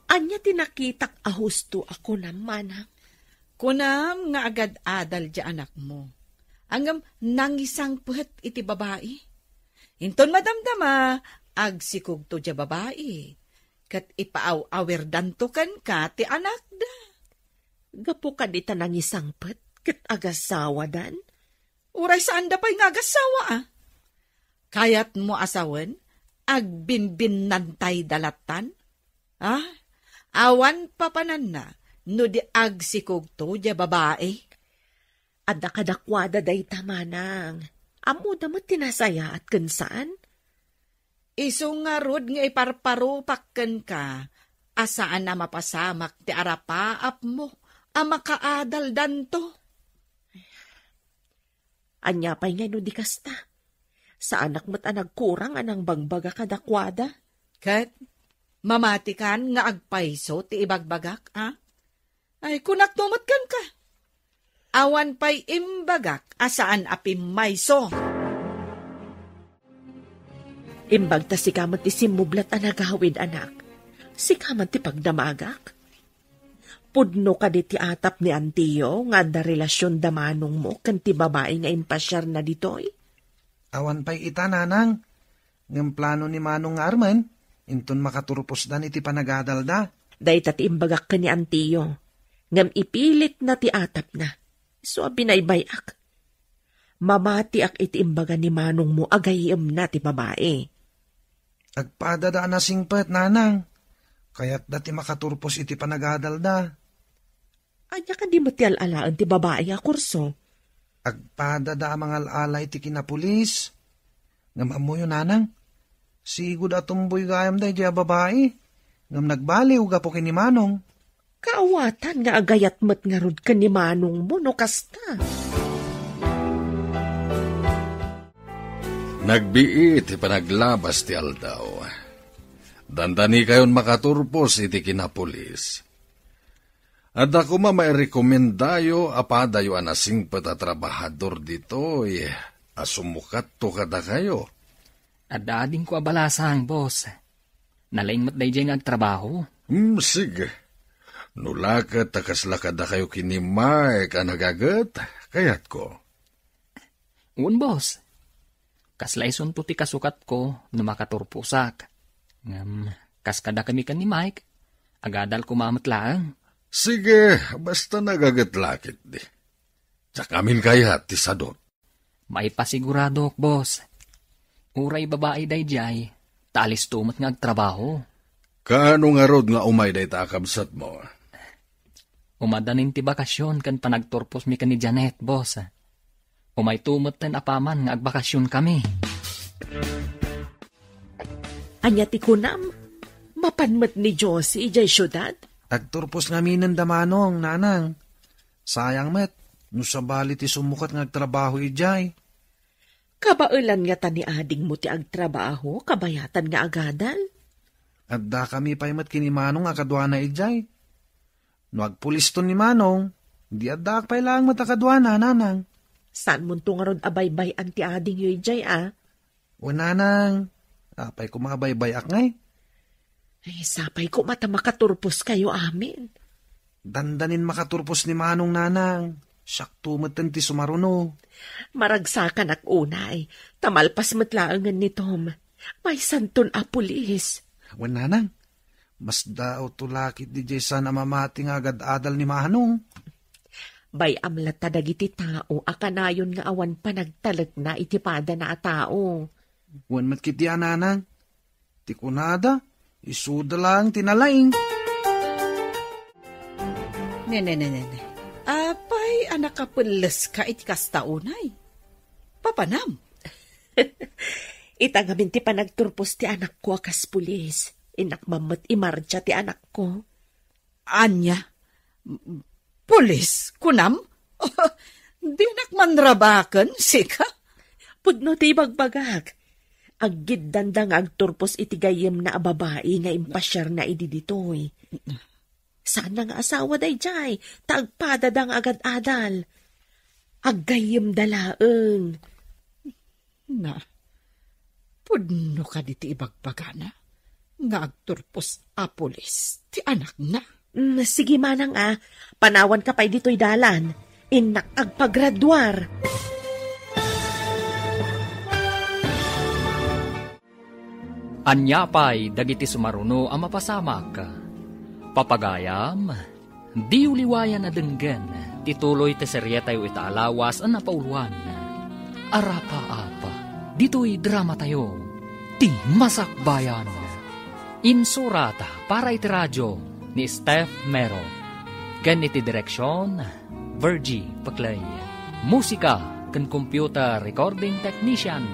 Ania ti nakitak a husto a kunam, Manang? Kunam nga agad-adal diay anakmo. Ngem nangisangpet iti babai. Inton madamdama, agsikogto diay babai, ket ipaaw-awirdanto kenka ti anakda. Gapu kadi ta nangisangpet ket agasawadan? Uray saanda pay nga agasawa, a? Kayatmo a sawen, agbinbinnantayda lattan? Ah, awan papananna no di agsikogto diay babai. Adda kadakuada dayta, Manang. Ammoda met ti nasayaat ken saan? Isu ngarud nga iparparupak kenka a saan a mapasamak ti arapaapmo a makaadaldanto. Ania pay ngay no di kasta? Saanak met a nagkurang a nangbagbaga kadakuada. Ket mamatikan nga agpayso ti ibagbagak, a? Ay, kunakto met kenka. Awan pay imbagak a saan a pimmayso. Imbag ta sika met ti simmublat a nagawid, anak. Sika met ti pagdamagak. Pudno kadi ti atap ni Antiyo nga adda relasion da manongmo ken ti babai nga impasiarna ditoy? Awan pay ita, Nanang. Ngem plano ni Manong nga armen, inton makaturposdan iti panagadalda. Dayta ti imbagak ken ni Antiyo, ngem ipilitna ti atapna. Isu a binaybay-ak. Mamatiak iti imbaga ni manongmo a gayyemna ti babai. Agpadada a nasingpet, Nanang. Kayatda ti makaturpos iti panagadalda. Ania kadi met ti al-alaen ti babai a kurso? Agpadada a mangal-ala iti kinapulis. Ngem ammoyo, Nanang, sigud a tumboy gayam daydiay a babai. Ngem nagbaliw gapu ken ni Manong. Kaawatan nga agayat met ngarud ken ni manongmo no kasta. Nagbiit ti panaglabas ti aldaw. Dandanikayon makaturpos iti kinapulis. Adda koma mairekomendayo a padayo a nasingpet a trabahador ditoy a sumukatto kadakayo. Adda adingko a balasang, boss. Nalaing met daydiay nga agtrabaho. Hmm, sige. No la ket ta kasla kadakayo ken ni Mike a nagaget, kayatko. Wen, boss. Kasla isunto ti kasukatko no makaturposak. Ngem, kas kadakami ken ni Mike, agadal koma met laeng. Sige, basta nagaget la ketdi. Diak amin kayat ti sadot. Maipasiguradok, boss. Uray babai daydiay, ta alisto met nga agtrabaho. Kaano ngarud nga umay dayta a kabsatmo? Umadanin ti bakasion ken panagturposmi ken ni Janet, boss. Umayto metten apaman nga agbakasionkami. Ania ti kunam? Mapan met ni Josie idiay siudad? Agturpos ngaminen da manong, Nanang. Sayang met, no sabali ti sumukat nga agtrabaho idiay. Kabaelan ngata ni adingmo ti agtrabaho, kabayatan nga agadal? Addakami pay met ken ni Manong a kaduana idiay. No agpuliston ni Manong, di addaak pay laeng met a kaduana, Nanang. Saanmonto ngarud a baybay-an ti adingyo idiay, a? Wen, Nanang, apay koma a baybay-ak ngay? Ay, sapay koma ta makaturposkayo amin. Dandanin makaturpos ni Manong, Nanang. Siakto metten ti sumaruno. Maragsakanak unay, ta malpas met laengen ni Tom. Maysanton a pulis. Wen, Nanang, masdaawto la ketdi diay saan a mamati nga agad-adal ni Manong. Bay-am latta dagiti tao a kanayon nga awan panagtalekna iti padana a tao. Wen met ketdi a, Nanang. Ti kunada, isuda laeng ti nalaing. Ne, ne, ne, ne, ne. Apay a nakapelleska iti kasta unay? Papanam? Ita ngamin ti panagturpos ti anakko a kas pulis. Innak man met imardia ti anakko. Ania? Pulis, kunam? Dinak manrabaken, sika? Pudno ti ibagbagak. Aggiddanda nga agturpos iti gayyemna a babai nga impasiarna idi ditoy. Saan nga asawa daydiay, ta agpadada nga agad-adal. Aggayyemda laeng. Na, pudno kadi ti ibagbagana nga agturpos a pulis ti anakna? Mm, sige manang a, panawanka pay ditoy dalan. Innak agpagraduar. Ania pay dagiti sumaruno a mapasamak? Papagayam, diyo liwayan a denggen ti tuloy ti serietayo ita a lawas a napauluan, Arapaap, ditoy dramatayo, Ti Masakbayan. Insurat para iti radio ni Steph Mero, ken iti direksion, Virgie Paclay. Musika ken computer recording technician,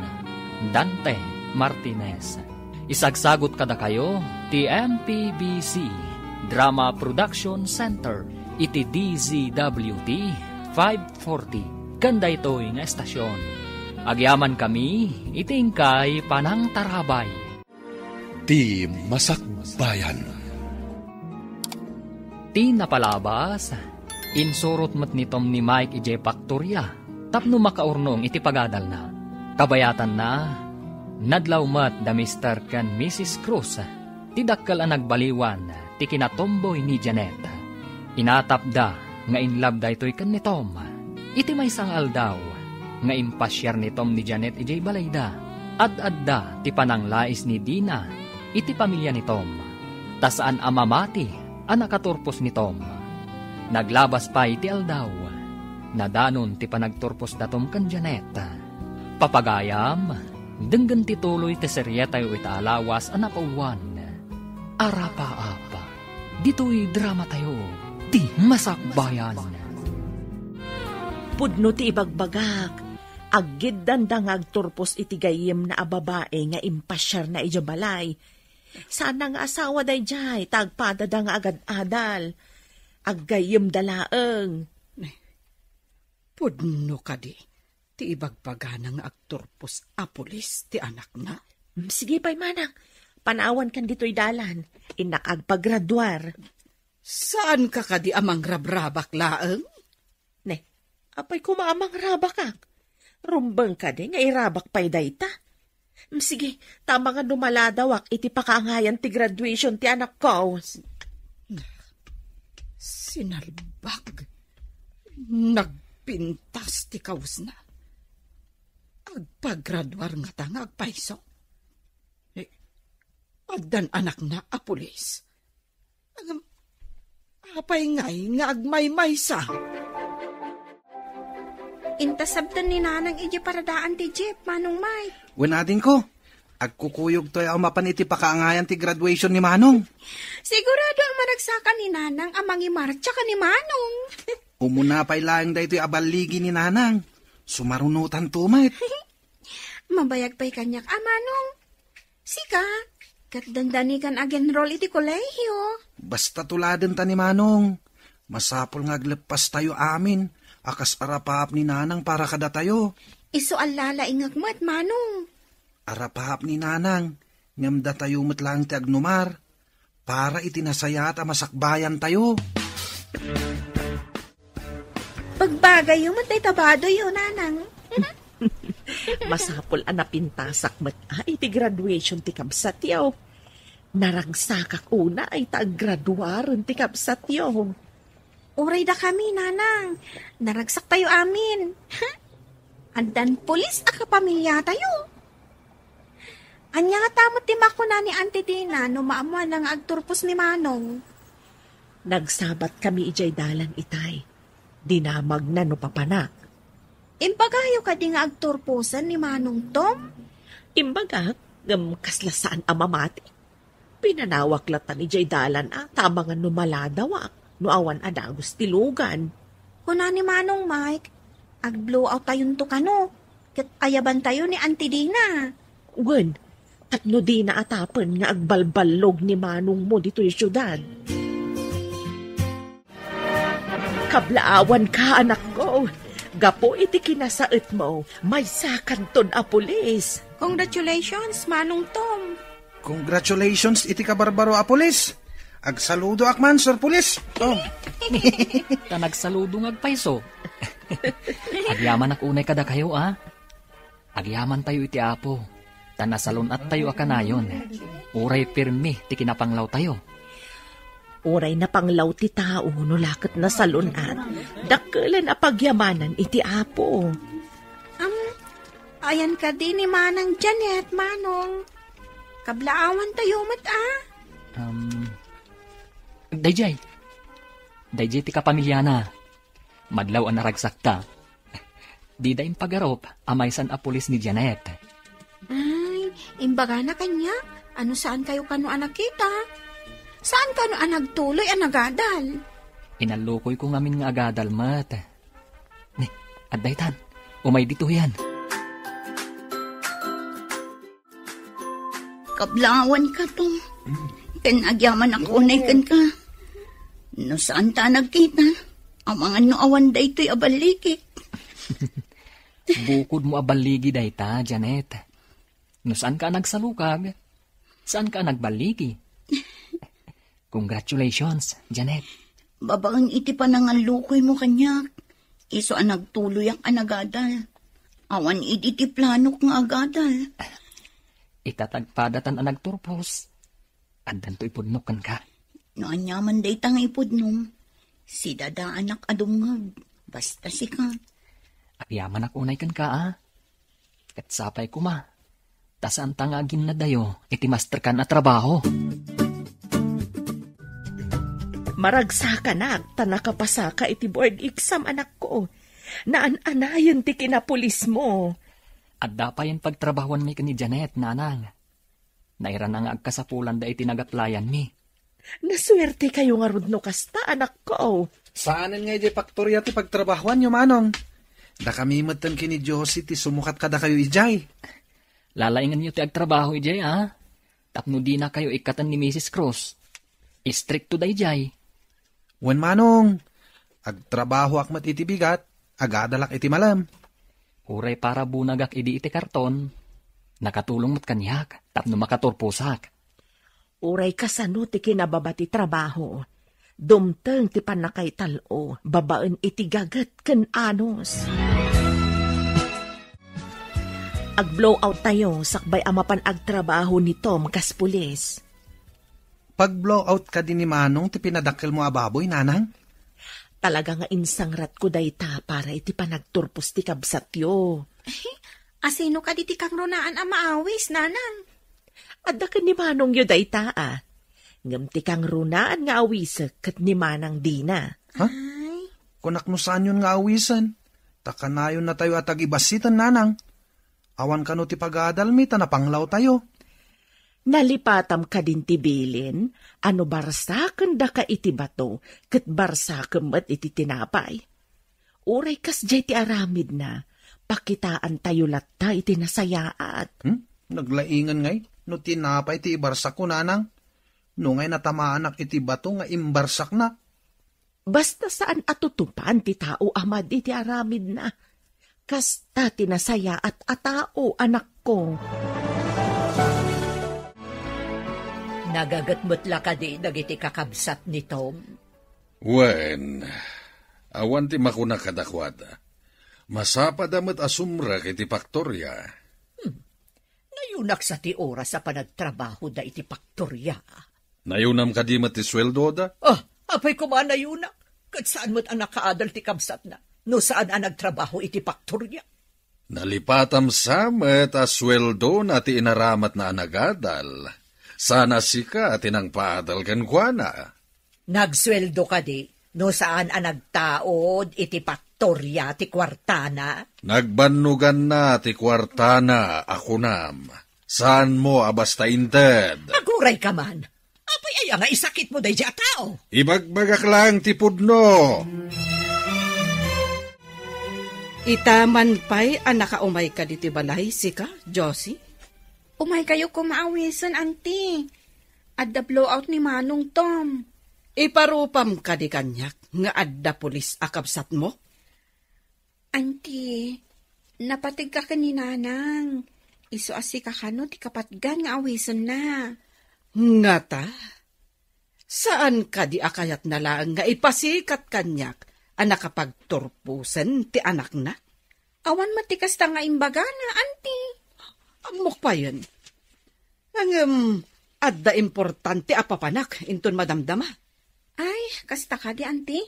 Dante Martinez. Isagsagut kadakayo ti M P B C Drama Production Center iti D Z W T five forty ken daytoy nga estasion. Agyamankami iti inkay panangtarabay. Ti Masakbayan. Ti napalabas, insurot met ni Tom ni Mike idiay paktoria tapno makaurnong iti pagadalna. Kabayatanna, nadlaw met da Mister ken Missus Cruz, ti dakkel a nagbaliwan ti kinatumboy ni Janet. Inatapda nga in love daytoy ken ni Tom. Iti maysa nga aldaw nga impasiar ni Tom ni Janet idiay balayda, ad-adda ti pananglais ni Dina iti pamilia ni Tom, ta saan a mamati a nakaturpos ni Tom. Naglabas pay ti aldaw, nadanon ti panagturpos da Tom ken Janet. Papagayam, denggen ti tuloy ti serietayo ita a lawas a napauluan, Arapaap. Ditoy dramatayo, Ti Masakbayan. Pudno ti ibagbagak, aggiddanda nga agturpos iti gayyemna a babai nga impasiarna idiay balay. Saan nga asawa daydiay, ta agpadada nga agad-adal. Aggayyemda laeng. Pudno kadi ti ibagbagana nga agturpos a pulis ti anakna? Mm, sige pay manang, panawankan ditoy dalan. Innak agpagraduar. Saanka kadi a mangrabrabak laeng? Ne, apay koma a mangrabakak? Rumbeng kadi nga irabak pay dayta? Mm, sige, ta amangan no maladawak iti pakaangayan ti graduation ti anakko. Sinalbag. Nagpintas ti kawesna. Agpagraduar ngata nga agpayso. Eh, addan anakna a pulis. Ngem, apay ngay nga agmaymaysa? Intasabtan ni Nanang idiay paradaan ti jeep, Manong Mike. Wen, adingko, agkukuyogtoy a mapan iti pakaangayan ti graduation ni Manong. Sigurado a maragsakan ni Nanang a mangimartsa ken ni Manong. Umuna pay laeng daytoy a balligi ni Nanang. Sumarunotanto met. Mabayag pay kaniak a, Manong. Sika, ket dandani kan ag-enroll iti kolehiyo. Basta tuladenta ni Manong. Masapul nga agleppastayo amin a kas arapaap ni Nanang para kadatayo. Isu a lalaingek met, Manong. Arapaap ni Nanang, ngem datayo met laeng ti agnumar para iti nasayaat a masakbayantayo. Pagbagayyo met dayta badoyyo, Nanang. Masapul a napintasak met a iti graduation ti kabsatyo. Naragsakak unay ta aggraduaren ti kabsatyo. Uray dakami, nanang. Naragsaktayo amin. Addan pulis a kapamiliatayo. Ania ngata met ti makuna ni Auntie Dina no maammoanna nga agturpos ni Manong? Nagsabatkami idiay dalan itay. Dinamagna no papanak. Imbagayo kadi nga agturposen ni Manong Tom? Imbagak, ngem kasla saan a mamati. Pinanawak latta idiay dalan a tabangan no maladawak, no awan a dagus ti lugan. Kuna ni Manong Mike, ag-blowout tayonto kano, ket ayabantayo ni Auntie Dina. Wen, tapno dina atapen nga agbalballog ni manongmo ditoy siudad. Kablaawanka, anakko. Gapu iti kinasaetmo, maysakanton a pulis. Congratulations, Manong Tom. Congratulations iti kabarbaro a pulis. Agsaludoak man, Sir Pulis. Oh. Ta nagsaludo nga agpayso. Agyamanak unay kadakayo, a. Agyamantayo iti Apo, ta nasalun-attayo a kanayon. Uray pirmi ti kinapanglawtayo. Uray napanglaw ti tao no la ket nasalun-at, dakkelen a pagyamanan iti Apo. Am, ayan kadi ni Manang Janet, Manong. Kablaawantayo met, a? Um, dayjay. Dayjay ti kapamiliana. Madlaw a naragsakta. Dida impagarup a maysan a pulis ni Janet. Ay, imbagana kaniak, ano saan kayo kano a nakita? Saan kano a nagtuloy a nagadal? Inallukoy ko ngamin nga agadal met. Ni, adda itan. Umay ditoyan. Kablaawanka, Tom. Ken agyamanak unay kenka. No saan ta nagkita, amangan no awan daytoy a balligik. Bukodmo a balligi dayta, Janet. No saanka a nagsalukag, saanka a nagballigi. Congratulations, Janet. Babaen iti panangallukoymo kaniak, isu a nagtuloyak a nagadal. Awan idi ti planok nga agadal. Ita ta agpadatan a nagturpos, addanto ipudnok kenka. No aniaman dayta nga ipudnom, sidadaanak a dumngeg, basta sika. Agyamanak unay kenka, a. Ket sapay koma, ta saanta nga aginnadayo iti masterkan a trabaho. Maragsakanak ta nakapasaka iti board exam, anakko. Naan-anayen ti kinapulismo. Adda payen pagtrabahuanmi ken ni Janet, nanang. Nairana nga agkasapulanda iti nagaplayanmi. Nasuertekayo ngarud no kasta, anakko. Saanen nga idiay paktoria ti pagtrabahuanyo, manong. Dakami metten ken ni Josie ti sumukat kadakayo idiay. Lalaingenyo ti agtrabaho idiay, a? Tapno dinakayo ikkaten ni Misis Cruz. Istrikto daydiay. Wen, manong, agtrabahoak met iti bigat, agadalak iti malem. Uray para bunagak idi iti karton, nakatulong met kaniak tapno makaturposak. Uray kasano ti kinababa ti trabaho, dumteng ti pannakaital-o babaen iti gaget ken anus. Ag-blowout tayo sakbay a mapan agtrabaho ni Tom kas pulis. Pag-blowout kadi ni Manong ti pinadakkelmo a baboy, nanang? Talaga nga insangratko dayta para iti panagturpos ti kabsatyo. Asino kadi ti kangrunaan a maawis, nanang? Adda ken ni manongyo dayta, a. Ngem ti kangrunaan nga awisek ket ni Manang Dina. Ha? Ay. Kunak no saanyon nga awisen. Ta kanayonnatayo a tagibassiten, nanang. Awan kano ti pagadalmi ta napanglawtayo. Nalipatam kadin ti bilin, a no barsakendaka iti bato, ket barsakem met iti tinapay. Uray kasdiay ti aramidna, pakitaantayo latta iti nasayaat. Hmm? Naglaingan ngay, no tinapay ti ibarsakko, nanang. No ngay natamaanak iti bato nga imbarsakna. Basta saan a tutupan ti tao a madi ti aramidna. Kasta ti nasayaat a tao, anakko. Nagaget met la kadi dagiti kakabsat ni Tom? Wen, awan ti makuna kadakuada. Masapada met a sumrek iti paktoria. Hmm. Nayunak sa ti oras a panagtrabahoda iti paktoria. Nayunam kadi met ti sueldoda? Ah, apay koma nayunak. Ket saan met a nakaadal ti kabsatna no saan a nagtrabaho iti paktoria. Nalipatam sa met a sueldona ti inaramatna a nagadal. Saan a sika ti nangpaadal kenkuana. Nagsueldo kadi no saan a nagtaud iti paktoria ti kuartana? Nagbannoganna ti kuartana a kunam. Saanmo a basta inted. Aguray ka man. Apay aya nga isakitmo daydi a tao? Ibagbagak laeng ti pudno. Ita man pay a nakaumayka ditoy balay, sika, Josie? Umaykayo koma awisen, Auntie. Adda blowout ni Manong Tom. Iparupam kadi kaniak nga adda pulis a kabsatmo? Auntie, napategka ken ni Nanang. Isu a sika kano ti kapatgan nga awisenna. Ngata? Saan kadi a kayatna laeng nga ipasikat kaniak a nakapagturposen ti anakna? Awan met ti kasta nga imbagana, Auntie. Ammok payen. Ngem, adda importante a papanak inton madamdama. Ay, kasta kadi, Auntie?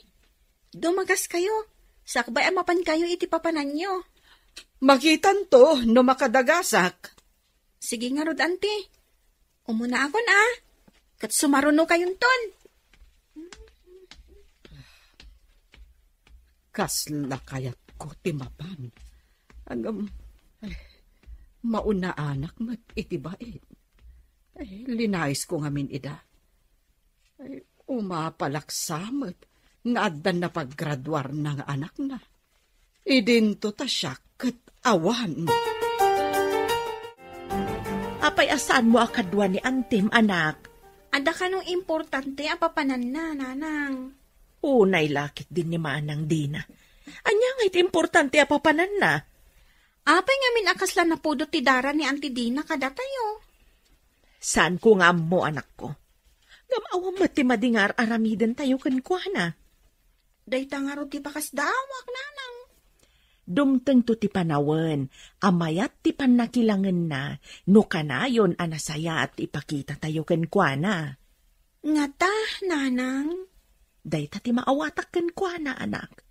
Dumagaskayo. Sakbay a mapankayo iti papananyo. Makitanto no makadagasak. Sige ngarud, Auntie. Umunaakon, a. Ket sumarunokayonton. Kasla kayatko ti mapan. Ngem, ay, maunaanak met iti baet. Ay, linaisko ngamin ida. Ay, umapalak sa met nga addan napaggraduarna nga anakna. Idinto ta siak ket awan. Apay a saanmo a kadua ni Antim, anak? Adda kano importante a papananna, Nanang? Unay la ketdin ni Manang Dina. Ania ngay ti importante a papananna? Apay ngamin a kasla napudot ti dara ni Auntie Dina kadatayo? Saanko nga ammo, anakko. Ngem awan met ti madi nga ar-aramidentayo kenkuana. Dayta ngarud ti pakasdaawak, Nanang. Dumtengto ti panawen a mayat ti pannakilangenna no kanayon a nasayaat ti ipakitatayo kenkuana. Ngata, Nanang? Dayta ti maawatak kenkuana, anak.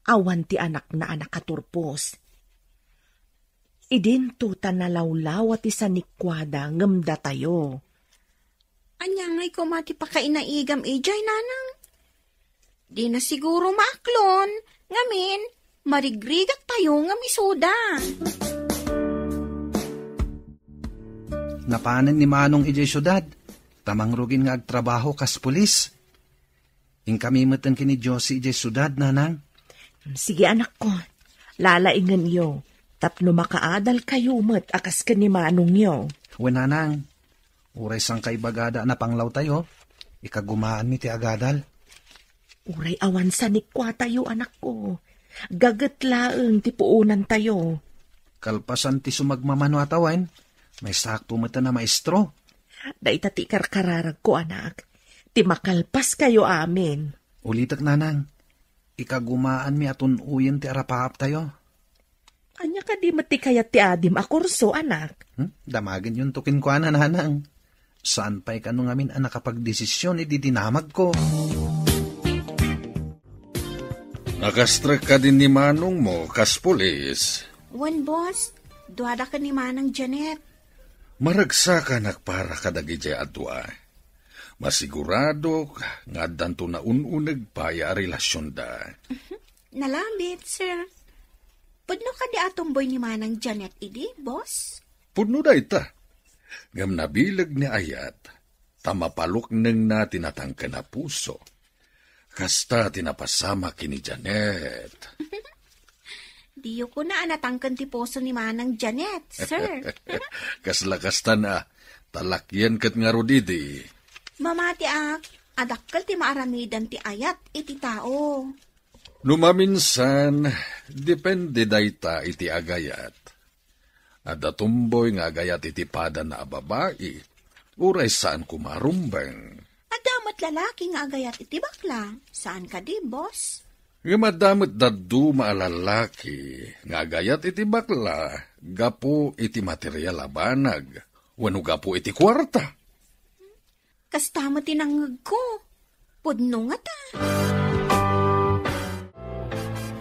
Awan ti anakna a nakaturpos. Idinto ta nalawlawa ti sanikuada ngem datayo. Ania ngay koma ti pakainaigam idiay, Nanang? Dina siguro maaklon, ngamin, marigrigat tayo ngem isuda. Napanen ni Manong idiay siudad, ta mangrugin nga agtrabaho kas pulis. Inkami met ken ni Josie idiay siudad, Nanang. Sige, anakko. Lalaingenyo, tapno makaadalkayo met a kas ken ni manongyo. Wen, Nanang. Uray sangkaibagada a napanglawtayo, ikagumaanmi ti agadal. Uray awan sanikuatayo, anakko. Gaget laeng ti puonantayo. Kalpasan ti sumagmamano a tawen, maysakto met a maestro. Dayta ti ikarkararagko, anak. Ti makalpaskayo amin. Ulitek, Nanang. Ikagumaanmi a tun-oyen ti arapaaptayo. Ania kadi met ti kayat ti adim a kurso, anak? Hmm? Damagenyonto kenkuana, Nanang. Saan pay kano ngamin a nakapagdesisyon idi dinamagko. Nakastrek kadi ni manongmo kas pulis? Wen, boss. Duada ken ni Manang Janet. Maragsakanak para kadagidiay a dua. Masiguradok nga addanto naun-uneg pay a relasionda. Nalabit, sir. Pudno kadi a tumboy ni Manang Janet idi, boss? Pudno dayta. Ngem nabileg ni Ayat, ta mapaluknengna ti natangken a puso. Kasta ti napasamak ken ni Janet. Diyo kuna a natangken ti puso ni Manang Janet, sir. Kasla kastan a, talakyen ket ngarud idi. Mamatiak, a dakkel ti maaramidan ti ayat iti tao. No maminsan, depende dayta iti agayat. Adda tumboy nga agayat iti padana a babai, uray saan koma a rumbeng. Adda met lalaki nga agayat iti bakla, saan kadi, boss? Ngem adda met dadduma a lalaki nga agayat iti bakla gapu iti material a banag wenno gapu iti kuarta. Kasta met ti nangngegko. Pudno ngata.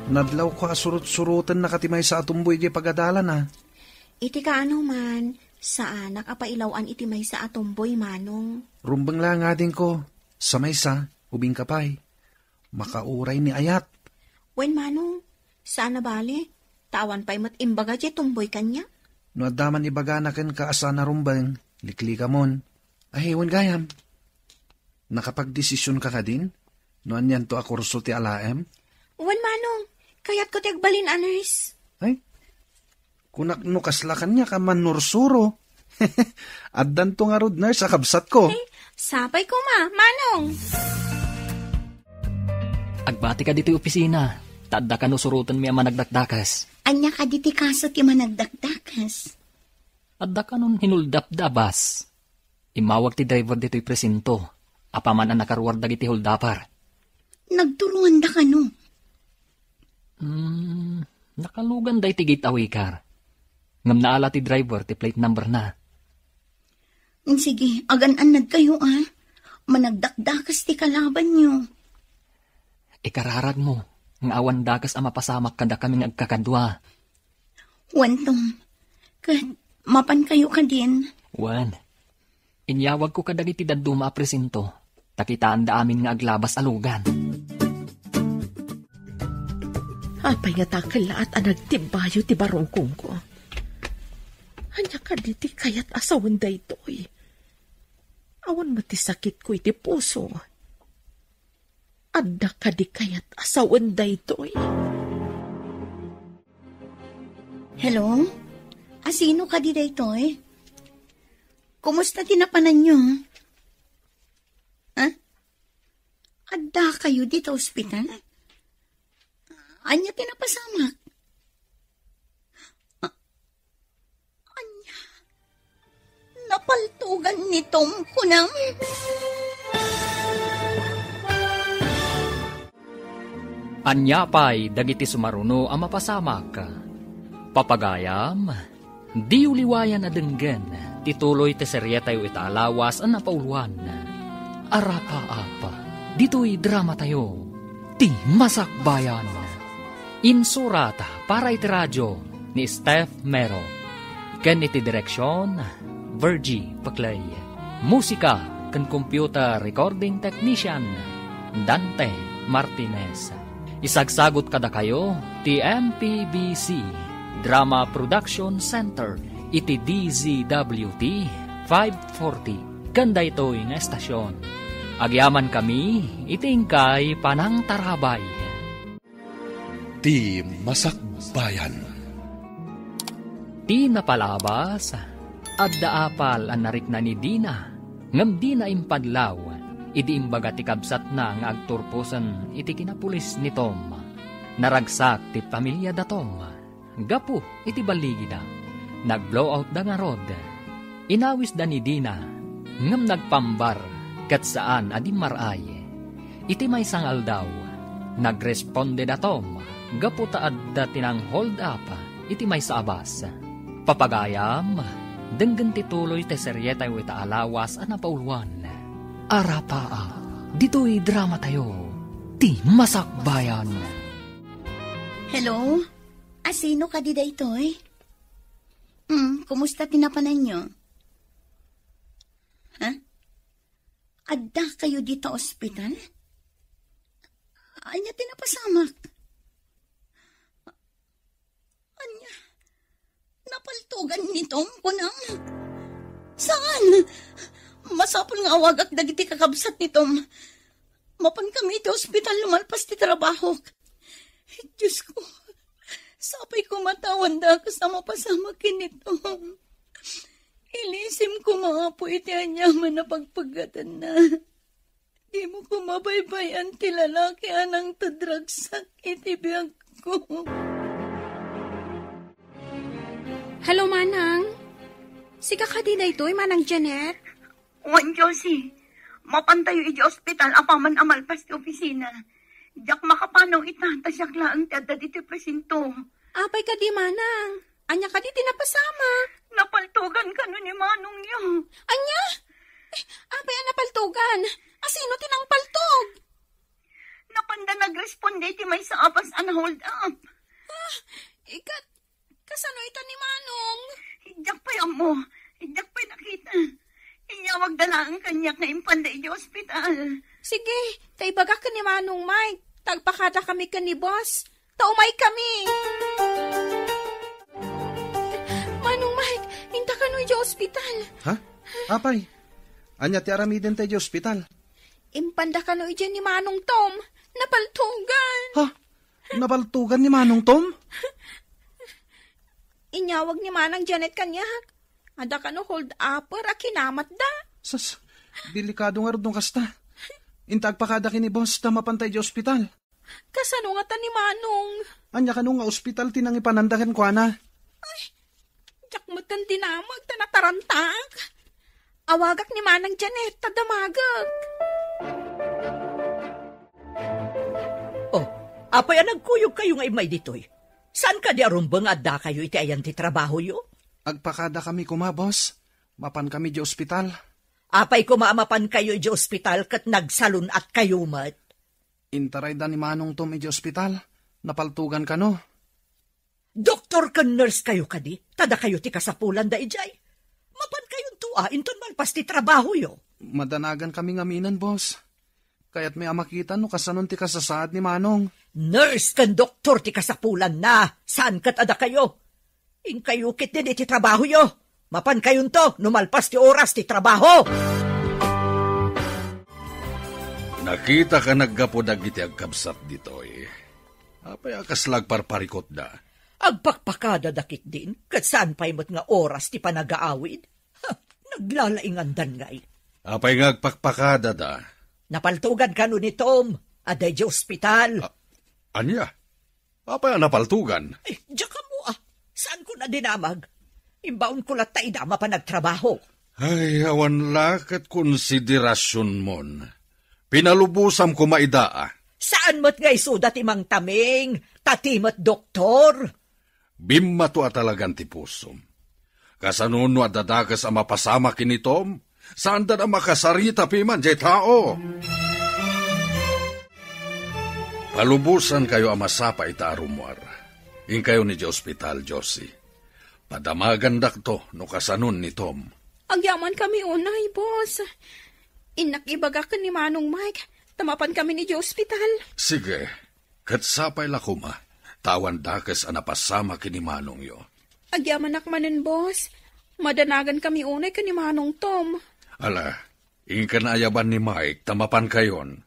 Nadlawko a surot-surotennak ti maysa a tumboy idiay pagadalana. Iti kaano man, saanak a pailaw-an iti maysa a tumboy, Manong. Rumbeng la ngarud, Ko. Sa maysa, ubingka pay. Makauray ni ayat. Wen, Manong, saan a bale. Ta awan pay met imbaga diay tumboy kaniak. No adda man ibagana kenka a saan a rumbeng, liklikamon. Ay, wen gayam. Nakapagdesisionka kadin? No anianto a kurso ti alaem? Wen, Manong, kayatko ti agbalin a nurse. Ay, kunak no kasla kaniak a mannursuro. Addanto ngarud nurse a kabsatko. Ay, sapay koma, Manong. Agbati ka ditoy opisina, ta adda kano surotenmi a managdakdakes. Ania kadi ti kaso ti managdakdakes? Adda kanon hinuldapda a bus. Immawag ti driver ditoy presinto, apaman a nakaruar dagiti holdaper. Nagturonda kano? Hmm, nakalugan da iti gate a wicker. Ngem naala ti driver ti plate number na. Sige, agan-annad kayo, a. Managdakdakes ti kalabanyo. Ikararagmo nga awan dakes a mapasamak kadakami nga agkakadua. Wen, Tom, ket mapan kayo kadin? Wen, inyawagko kadagiti dadduma a presinto, ta kitaanda amin nga aglabas a lugan. Apay nga ta kellaat a nagtibbayo ti barukongko? Ania kadi ti kayat a sawen daytoy? Awan met ti sakitko iti puso. Adda kadi kayat a sawen daytoy? Hello? Asino kadi daytoy? Kumusta ti napananyo? Ha? Adda kayo dita ospital? Ania ti napasamak? A-, ania? Napaltugan ni Tom, kunam? Ania pay dagiti sumaruno a mapasamak? Papagayam, diyo liwayan a denggen ti tuloy ti serietayo ita a lawas a napauluan, Arapaap, ditoy dramatayo, Ti Masakbayan. Insurat para iti radio ni Steph Mero, ken iti direksion, Virgie Paclay. Musika ken computer recording technician, Dante Martinez. Isagsagut kadakayo ti M P B C Drama Production Center iti D Z W T five forty ken daytoy nga estasion. Agyamankami iti inkay panangtarabay. Ti Masakbayan. Ti napalabas, adda apal a narikna ni Dina, ngem dina impadlaw idi imbaga ti kabsatna nga agturposen iti kinapulis ni Tom. Naragsak ti pamiliada Tom gapu iti balligida. Nag-blowoutda ngarud. Inawisda ni Dina, ngem nagpambar ket saan a dimmar-ay. Iti maysa nga aldaw, nagresponde da Tom gapu ta adda ti nang-hold up iti maysa a bus. Papagayam, denggen ti tuloy ti serietayo ita a lawas a napauluan. Arapaap, ditoy dramatayo, Ti Masakbayan. Hello? Asino kadi daytoy? Hmm, kumusta ti napananyo? Ha? Adda kayo dita ospital? Ania ti napasamak? Ania? Napaltugan ni Tom, kunam? Saan? Masapul nga awagak dagiti kakabsat ni Tom. Mapan kami iti ospital lumalpas ti trabahok. Diyos ko, sapay koma ta awan dakes a mapasamak ken ni Tom. Ilisim koma, Apo, iti aniaman a pagpaggatanna. Dimo koma baybay-an ti lalaki a nangtedragsak iti biagko. Hello, Manang. Sika kadi daytoy, Manang Janet? Wen, Josie. Mapantayo idiay ospital apaman a malpas ti opisina. Diak makapanaw ita, ta siak laeng ti adda ditoy presinto. Apay kadi, Manang? Ania kadi ti napasamak? Napaltugan kano ni manongyo. Ania? Eh, apay a napaltugan? Asino ti nangpaltog? Napan ta nagresponde ti maysa a bus a na-hold up. Ah, ikat, kasano ita ni Manong? Diak pay ammo. Diak pay nakita. Inyawagda laeng kaniak nga impanda idiay ospital. Sige, ta ibagak ken ni Manong Mike. Ta agpakadakami ken ni boss. Ta umaykami. Manong Mike, inta kano idiay ospital? Ha? Apay? Ania ti aramidenta idiay ospital? Impanda kano idiay ni Manong Tom. Napaltugan. Ha? Napaltugan ni Manong Tom? Inyawag ni Manang Janet kaniak. Adda kano hold-upper a kinamatda. Sus, delikado ngarud no kasta. Inta agpakada ken ni boss ta mapanta idiay ospital. Kasano ngata ni Manong? Ania kano nga ospital ti nangipananda kenkuana? Ay, diak met ken dinamag ta natarantak. Awagak ni Manang Janet ta damagek. Oh, apay a nagkuyogkayo nga immay ditoy? Saan kadi a rumbeng nga addakayo iti ayan ti trabahoyo? Agpakadakami koma, boss. Mapankami idiay ospital. Apay koma a mapankayo idiay ospital ket nagsalun-atkayo met? Intarayda ni Manong Tom idiay ospital. Napaltugan kano. Doktor ken nurse kayo kadi? Ta dakayo ti kasapulanda idiay. Mapankayonto a inton malpas ti trabahoyo. Madanagankami ngaminen, boss. Kayatmi a makita no kasanon ti kasasaad ni Manong. Nurse ken doktor ti kasapulanna, saan ket a dakayo. Inkayo ketdin iti trabahoyo. Mapankayonto no malpas ti oras ti trabaho. Nakita ka naggapu dagiti agkabsat ditoy. Apay a kasla agparparikutda? Agpakpakadada ketdin, ket saan pay met nga oras ti panagaawid? Ha, naglalaingandan ngay. Apay nga agpakpakadada? Napaltugan kano ni Tom, adda idiay ospital. A-, ania? Apay a napaltugan? Ay, diak ammo a. Saanko a dinamag? Imbaonko latta ida a mapan agtrabaho. Ay, awan la ket konsiderasionmon. Pinalubosam koma ida a. Saan met nga isuda ti mangtaming, ta ti met doktor? Bimmato a talagan ti pusom. Kasano no adda dakes a mapasamak ken ni Tom? Saanda a makasarita piman diay tao. Palubosankayo a masapa ita a rummuar. Inkayon idiay ospital, Josie. Padamagandakto no kasanon ni Tom. Agyamankami unay, boss. Innak ibagak ken ni Manong Mike, ta mapankami idiay ospital. Sige, ket sapay la koma, ta awan dakes a napasamak ken ni Manongyo. Agyamanak manen, boss. Madanagankami unay ken ni Manong Tom. Ala, inka naayaban ni Mike ta mapankayon.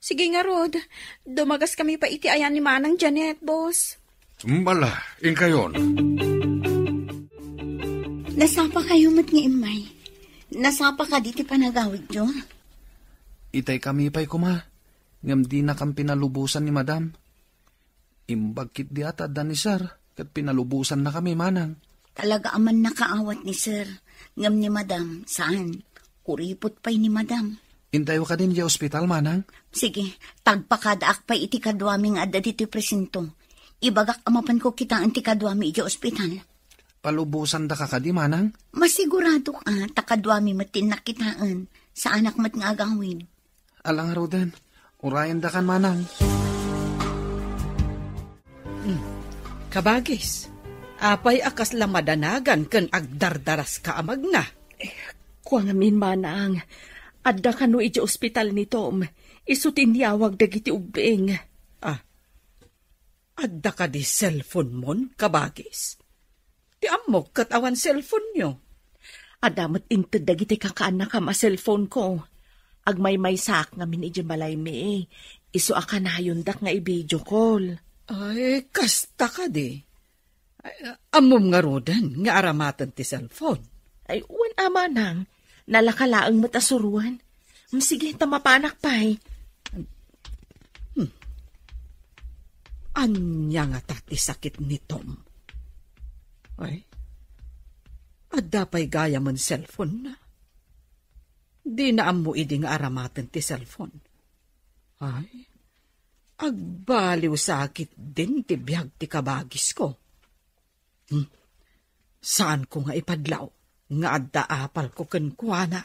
Sige ngarud, dumagaskami pay iti ayan ni Manang Janet, boss. Ala, inkayon. Nasapakayo met nga immay. Nasapa kadi ti panagawidyo? Itaykami pay koma, ngem dinakam pinalubosan ni Madam. Imbag ketdi a ta adda ni Sir, ket pinalubosannakami, Manang. Talaga a mannakaawat ni Sir, ngem ni Madam, saan. Kuripot pay ni Madam. Intayo kadi idiay ospital, Manang? Sige, ta agpakadaak pay iti kaduami nga adda ditoy presinto. Ibagak a mapanko kitaen ti kaduami idiay ospital. Palubosandaka kadi, Manang? Masiguradok a ta kaduami met ti innak kitaen. Saanak met nga agawid. Ala ngaruden, urayendakan, Manang. Hmm. Kabagis, apay a kasla madanagan ken agdardaraska a magna? Eh, kua ngamin, Manang, adda kano idiay ospital ni Tom, isu ti inyawag dagiti ubbing. Ah, adda kadi cellphone-mon, kabagis? Ti ammok ket awan cellphone-yo. Adda met inted dagiti kakaannakam a cellphone-ko. Agmaymaysaak ngamin idiay balaymi. Isu a kanayondak nga i-video call. Ay, kasta kadi. Ay, ammom ngaruden nga aramaten ti cellphone? Ay, wen a, Manang. Nalaka laeng met a suroen. Mm, sige, ta mapanak pay. Hmm. Ania ngata ti sakit ni Tom? Ay, adda pay gayamen cellphone-na. Dina ammo idi nga aramaten ti cellphone. Ay, agbaliw sa ketdin ti biag ti kabagisko. Hmm. Saanko nga ipadlaw nga adda apalko kenkuana.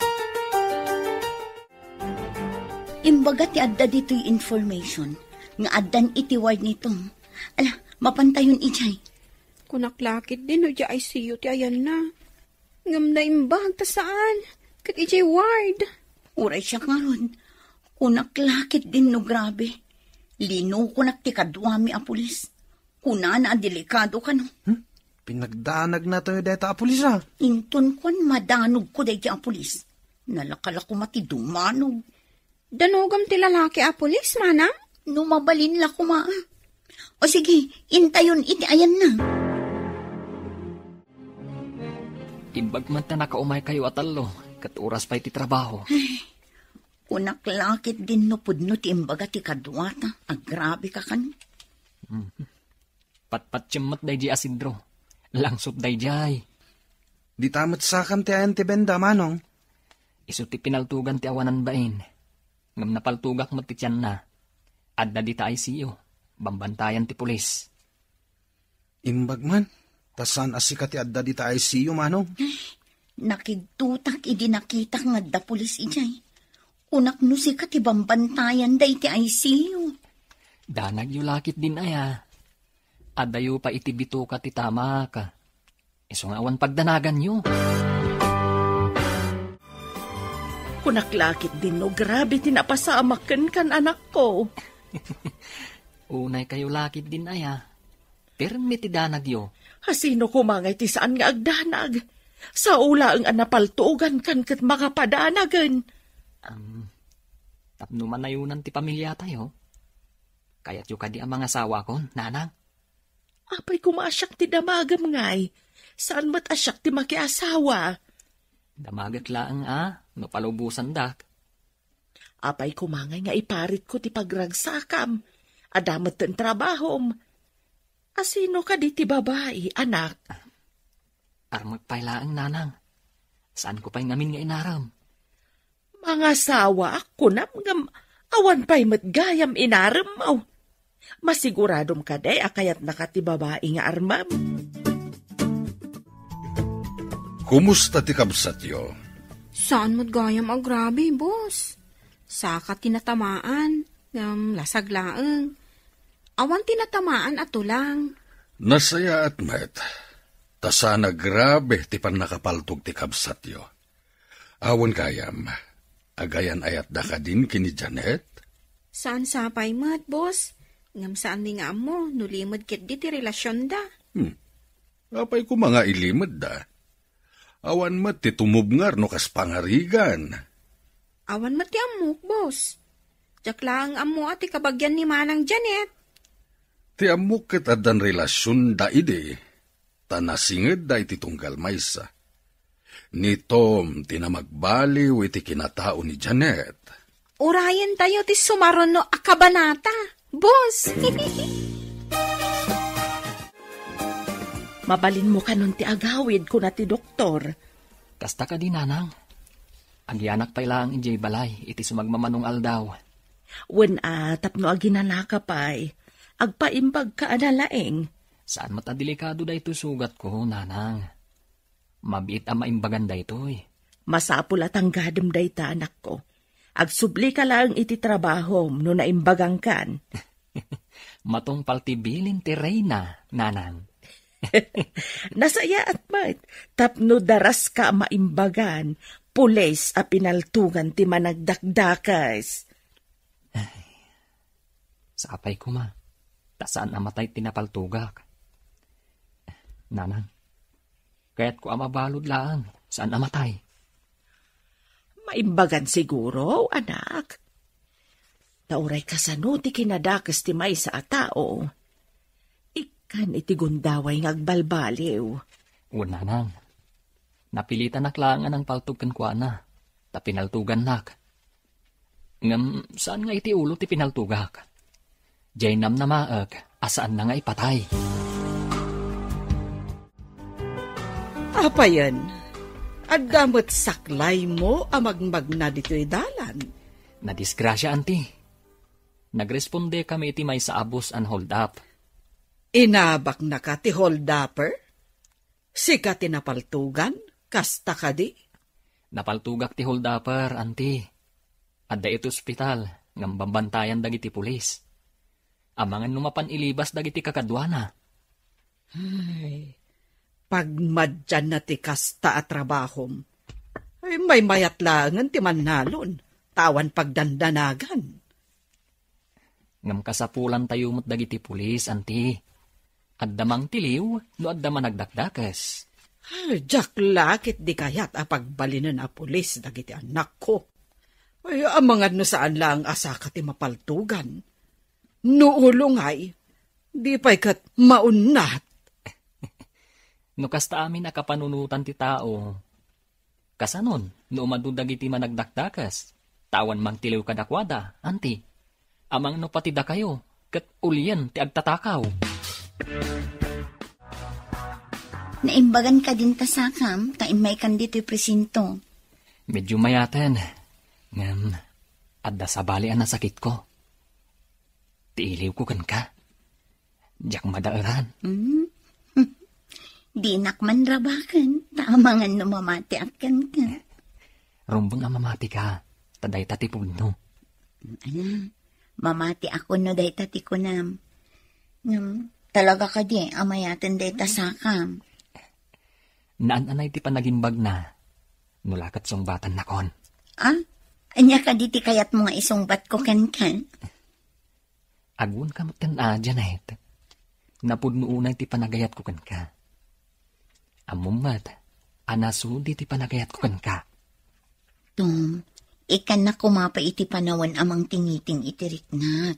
Imbaga ti adda ditoy information, nga addan iti ward nito. Ala, mapantayon idiay. Kunak la ketdin no idiay I C U ti ayanna. Ngem naimbag ta saan ket idiay ward. Uray siak ngarud, kunak la ketdin no grabe. Linukonak ti kaduami a pulis. Kunana a delikado kano. Hmm? Pinagdanagna tayo deta a pulis, a. Inton kuan, madanogko daydi a pulis. Nalaka la koma ti dumanog. Danogam ti lalaki a pulis, manang? No mabalin la koma, a. O sige, intayon iti ayanna. Imbag man ta nakaumaykayo a tallo, ket oras pay ti trabaho. Ay, kunak la ketdin no pudno ti imbaga ti kaduata, agrabe ka kano. Hmm. Patpatiem met daydi a sidro. Langsot daydiay. Dita met sakam ti ayan ti benda, manong. Isu ti pinaltugan ti awanan bain. Ngem napaltugak met ti tianna. Adda dita I C U. Bambantayan ti pulis. Imbag man, ta saan a sika ti adda dita I C U, manong? Nakigtotak idi nakitak nga adda pulis idiay. Kunak no sika ti bambantayan daydi I C U. Danagyo la ketdin aya. Addayo pay iti bitoka ti tamak. Isu nga awan pagdanaganyo. Kunak la ketdin no grabe ti napasamak kenka, anakko. Unaykayo la ketdin aya. Pirmi ti danagyo. Asino koma ngay ti saan nga agdanag? Sao laeng a napaltugankan ket makapadanagen. Am, tapno manayonan ti pamiliatayo, kayatyo kadi a mangasawakon, nanang? Apay koma a siak ti damagem ngay? Saan met a siak ti makiasawa? Damagek laeng a, no palubosandak. Apay koma ngay nga iparitko ti pagragsakam? Adda metten trabahom. Asino kadi ti babai, anak? Armek pay laeng, nanang. Saanko pay ngamin nga inarem. Mangasawaak, kunam, ngem awan pay met gayam inaremmo. Masiguradom kadi a kayatnaka ti babai nga armem? Kumusta ti kabsatyo? Saan met gayam agrabe, boss. Saka ti natamaan, ngem lasag laeng. Awan ti natamaan a tulang. Nasayaat met, ta saan a grabe ti pannakapaltog ti kabsatyo. Awan gayam, agayan-ayatda kadin ken ni Janet? Saan sapay met, boss. Ngem saanmi nga ammo no limed ketdi ti relasionda. Hmm. Apay koma nga ilimedda? Awan met ti tumubngar no kas pangarigan. Awan met ti ammok, boss. Diak laeng ammo a ti kabagian ni Manang Janet. Ti ammok ket addan relasionda idi, ta nasingedda iti tunggal maysa. Ni Tom ti namagbaliw iti kinatao ni Janet. Urayentayo ti sumaruno a kabanata, boss. Mabalinmo kanon ti agawid, kuna ti doktor. Kasta kadi, nanang. Agyanak pay laeng idiay balay iti sumagmamano nga aldaw. Wen a, tapno aginanaka pay, agpaimbagka a nalaing. Saan met a delikado daytoy sugatko, nanang. Mabiit a maimbagan daytoy. Masapul a tanggadem dayta, anakko. Agsublika laeng iti trabahom no naimbagankan. Matungpal ti bilin ti reyna, nanang. Nasayaat met, tapno daraska a maimbagan, pulis a pinaltugan ti managdakdakes. Sapay koma, ta saan a matay ti napaltugak. Nanang, kayatko a mabalud laeng, saan a matay. Maimbagan siguro, anak. Ta uray kasano ti kinadakes ti maysa a tao, ikkan iti gundaway nga agbalbaliw. Wen, nanang, napilitanak laeng a nangpaltog kenkuana, ta pinaltugannak. Ngem saan nga iti ulo ti pinaltugak. Diay namnamaek a saanna nga ipatay. Apayen, adda met saklaymo a magmagna ditoy dalan? Nadisgrasia, anti. Nagrespondekami iti maysa a bus a hold up. Inabaknaka ti hold upper? Sika ti napaltugan? Kasta kadi? Napaltugak ti hold upper, anti. Adda iti ospital, ngem bambantayan dagiti pulis. Amangan no mapan ilibas dagiti kakaduana. Ay, pagmadianna ti kasta a trabahom. Ay, maymayat laengen ti mannalon, ta awan pagdandanagan. Ngem kasapulantayo met dagiti pulis, anti. Adda mangtiliw no adda managdakdakes. Ah, diak la ket di kayat a pagbalinen a pulis dagiti anakko. Ay, amangan no saan laeng a saka ti mapaltugan. No ulo ngay, di pay ket maunnat. No kasta amin a kapanunotan ti tao, kasanon no umadu dagiti managdakdakes, ta awan mangtiliw kadakuada, anti? Amangan no pati dakayo ket ulien ti agtatakaw. Naimbagan kadin ta sakam, ta immaykan ditoy presinto. Medyo mayaten, ngem adda sabali a nasakitko. Ti iliwko kenka. Diak madaelan. Hmm? Dinak man rabaken, ta amangan no mamatiak kenka. Rumbeng a mamatika, ta dayta ti pudno. Ala, mamatiak no dayta ti kunam. Ngem, talaga kadi a mayaten dayta sakam? Naan-anay ti panagimbagna, no la ket sungbatan nakon. Ah? Ania kadi ti kayatmo nga isungbatko kenka? Agwanka met ken a, Janet. Napudno unay ti panagayatko kenka. Ammom met a nasudi ti panagayatko kenka. Tom, ikkannak koma pay iti panawen a mangtingiting iti riknak.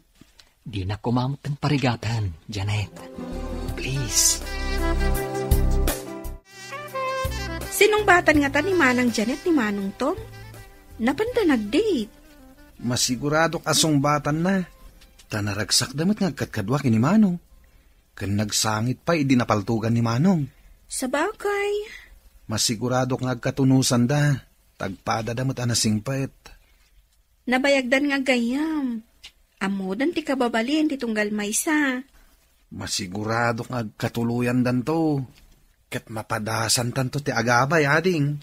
Dinak koma met ken parigaten, Janet. Please. Sinungbatan ngata ni Manang Janet ni Manong Tom? Napanda nag-date? Masiguradok a sungbatanna. Ta naragsakda met nga agkadkadua ken ni Manong. Ken nagsangit pay idi napaltugan ni Manong. Sabagay. Masiguradok nga agkatunusanda. Tagpadada met a nasingpet. Nabayagdan nga aggayyem. Ammodan ti kababalin ti tunggal maysa. Masiguradok nga agkatuloyandanto. Ket mapadasantanto ti agabay, ading.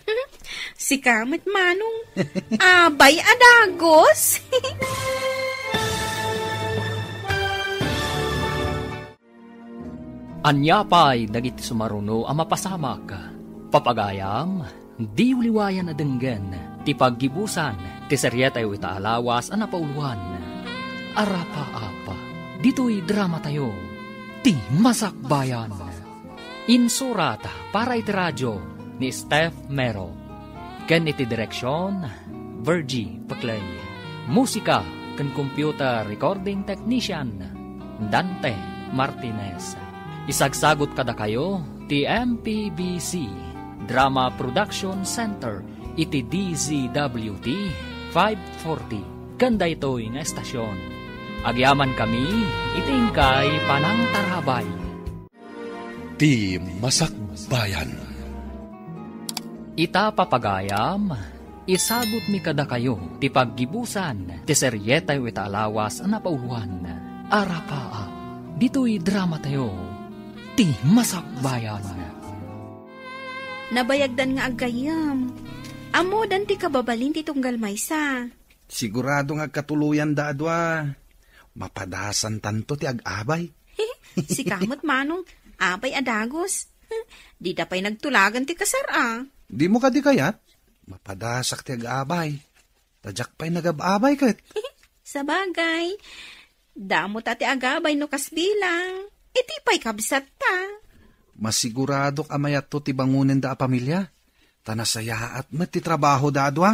Sika met, Manong. Abay a dagus. Ania pay dagiti sumaruno a mapasamak? Papagayam, diyo liwayan a denggen ti paggibusan ti serietayo ita a lawas a napauloan, Arapaap, ditoy dramatayo, Ti Masakbayan. Insurat para iti radio ni Steph Mero. Ken iti direksion, Virgie Paclay. Musika ken computer recording technician, Dante Martinez. Isagsagut kadakayo ti M P B C Drama Production Center iti D Z W T five forty ken daytoy nga estasion. Agyamankami iti inkay panangtarabay. Ti Masakbayan. Ita, papagayam, isagutmi kadakayo ti paggibusan ti serietayo ita a lawas a napauloan, Arapaap, ditoy dramatayo, Ti Masakbayan. Nabayagdan nga aggayyem. Ammodan ti kababalin ti tunggal maysa. Sigurado nga agkatuloyanda a dua. Mapadasantanto ti ag-abay. Sika met, Manong, abay a dagus. Dida pay nagtulagan ti kasar a. Dimo kadi kayat? Mapadasak ti ag-abay. Ta diak pay nagab-abay ket. Sabagay, damo ta ti agabay no kasbilang. Iti pay kabsatta. Masiguradok a mayatto ti bangonenda a pamilia. Ta nasayaat met ti trabahoda a dua.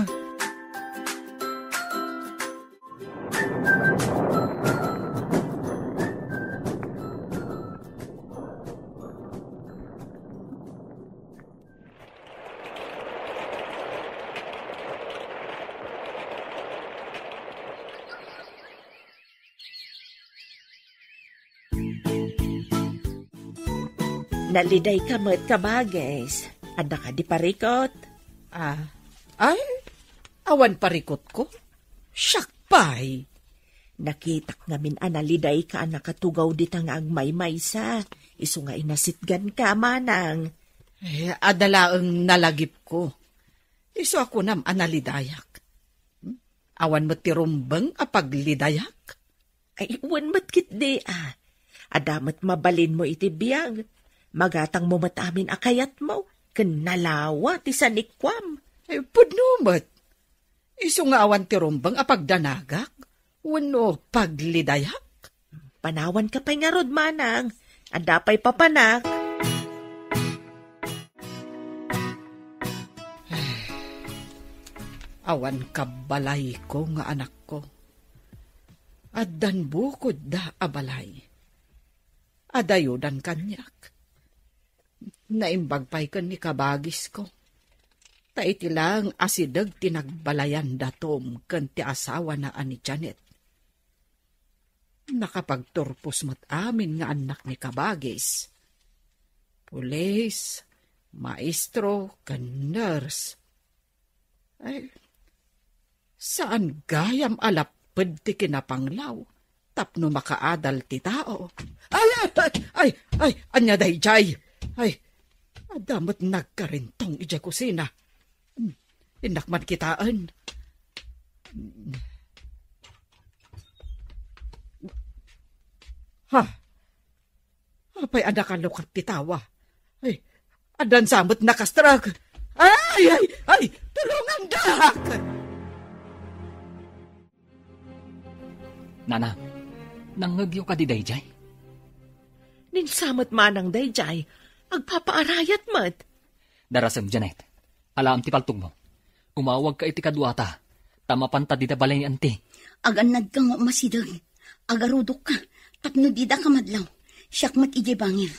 Nalidayka met, kabages. Adda kadi parikot? Ah, ay, awan parikotko. Siak pay. Nakitak ngamin a nalidayka a nakatugaw dita nga agmaymaysa. Isu nga inasitganka, manang. Eh, adda laeng nalagipko. Isu a kunam a nalidayak. Hmm? Awan met ti rumbeng a paglidayak. Ay, wen met ketdi, a. Adda met mabalinmo iti biag. Magatangmo met amin a kayatmo, ken nalawa ti sanikuam. Ay, pudno met. Isu nga awan ti rumbeng a pagdanagak wenno paglidayak? Panawanka pay ngarud, manang. Adda pay papanak. Awan kabbalayko nga anakko. Addan bukodda a balay. Adayodan kaniak. Naimbag pay ken ni kabagisko. Ta iti laeng asideg ti nagbalayan da Tom ken ti asawana a ni Janet. Nakapagturpos met amin nga annak ni kabagis. Pulis, maestro, ken nurse. Ay, saan gayam a lapped ti kinapanglaw tapno makaadal ti tao. Ay, ay, ay, ay, ay, ania daydiay? Ay, adda met nagkarintong idiay kusina. Hmm, innak man kitaen. Ha? Apay a nakalukat ti tawa? Ay, addan sa met nakastrek. Ay, ay, ay, tulongandak! Nana, nangngegyo kadi daydiay? Ninsa met manang daydiay, agpapaarayat met. Darasem, Janet. Alaem ti paltogmo. Umawagka iti kaduata, ta mapanta dida balay ni anti. Agannadka nga umasideg. Agarudokka, tapno didaka madlaw. Siak met idiay bangir.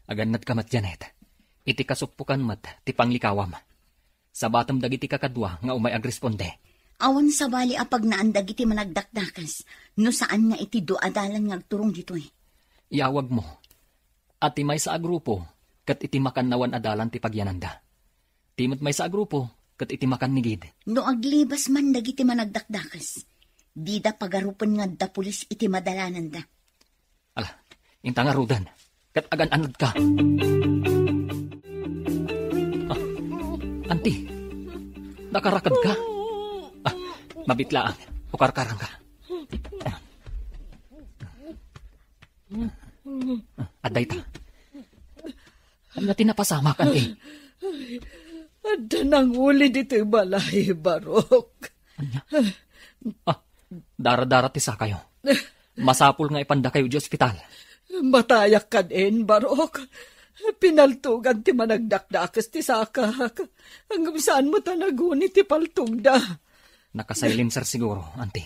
Agannadka met, Janet. Iti kasuppokan met ti panglikawam. Sabatem dagiti kakadua nga umay agresponde. Awan sabali a pagnaan dagiti managdakdakes, no saan nga iti dua a dalan nga agturong ditoy. Iyawagmo, a ti maysa a grupo, ket iti makannawan a dalan ti pagyananda. Ti met maysa a grupo, ket iti makannigid. No aglibas man dagiti managdakdakes, dida pagarupen nga adda pulis iti madalananda. Ala, inta ngaruden, ket agan-anadka. Ah, anti, nakarakedka? Ah, mabitlaang, ukarkarangka. Adda ita. Ania ti napasamak, anti? Ay, adda nanguli ditoy balay, Barok. Ania? Ah, dara-dara ti sakayo. Masapul nga ipandakayo di ospital. Matayak kadin, Barok. Pinaltugan ti managdakdakes ti sakak. Ngem saan met a naguni ti paltogda. Nakasilenser siguro, anti.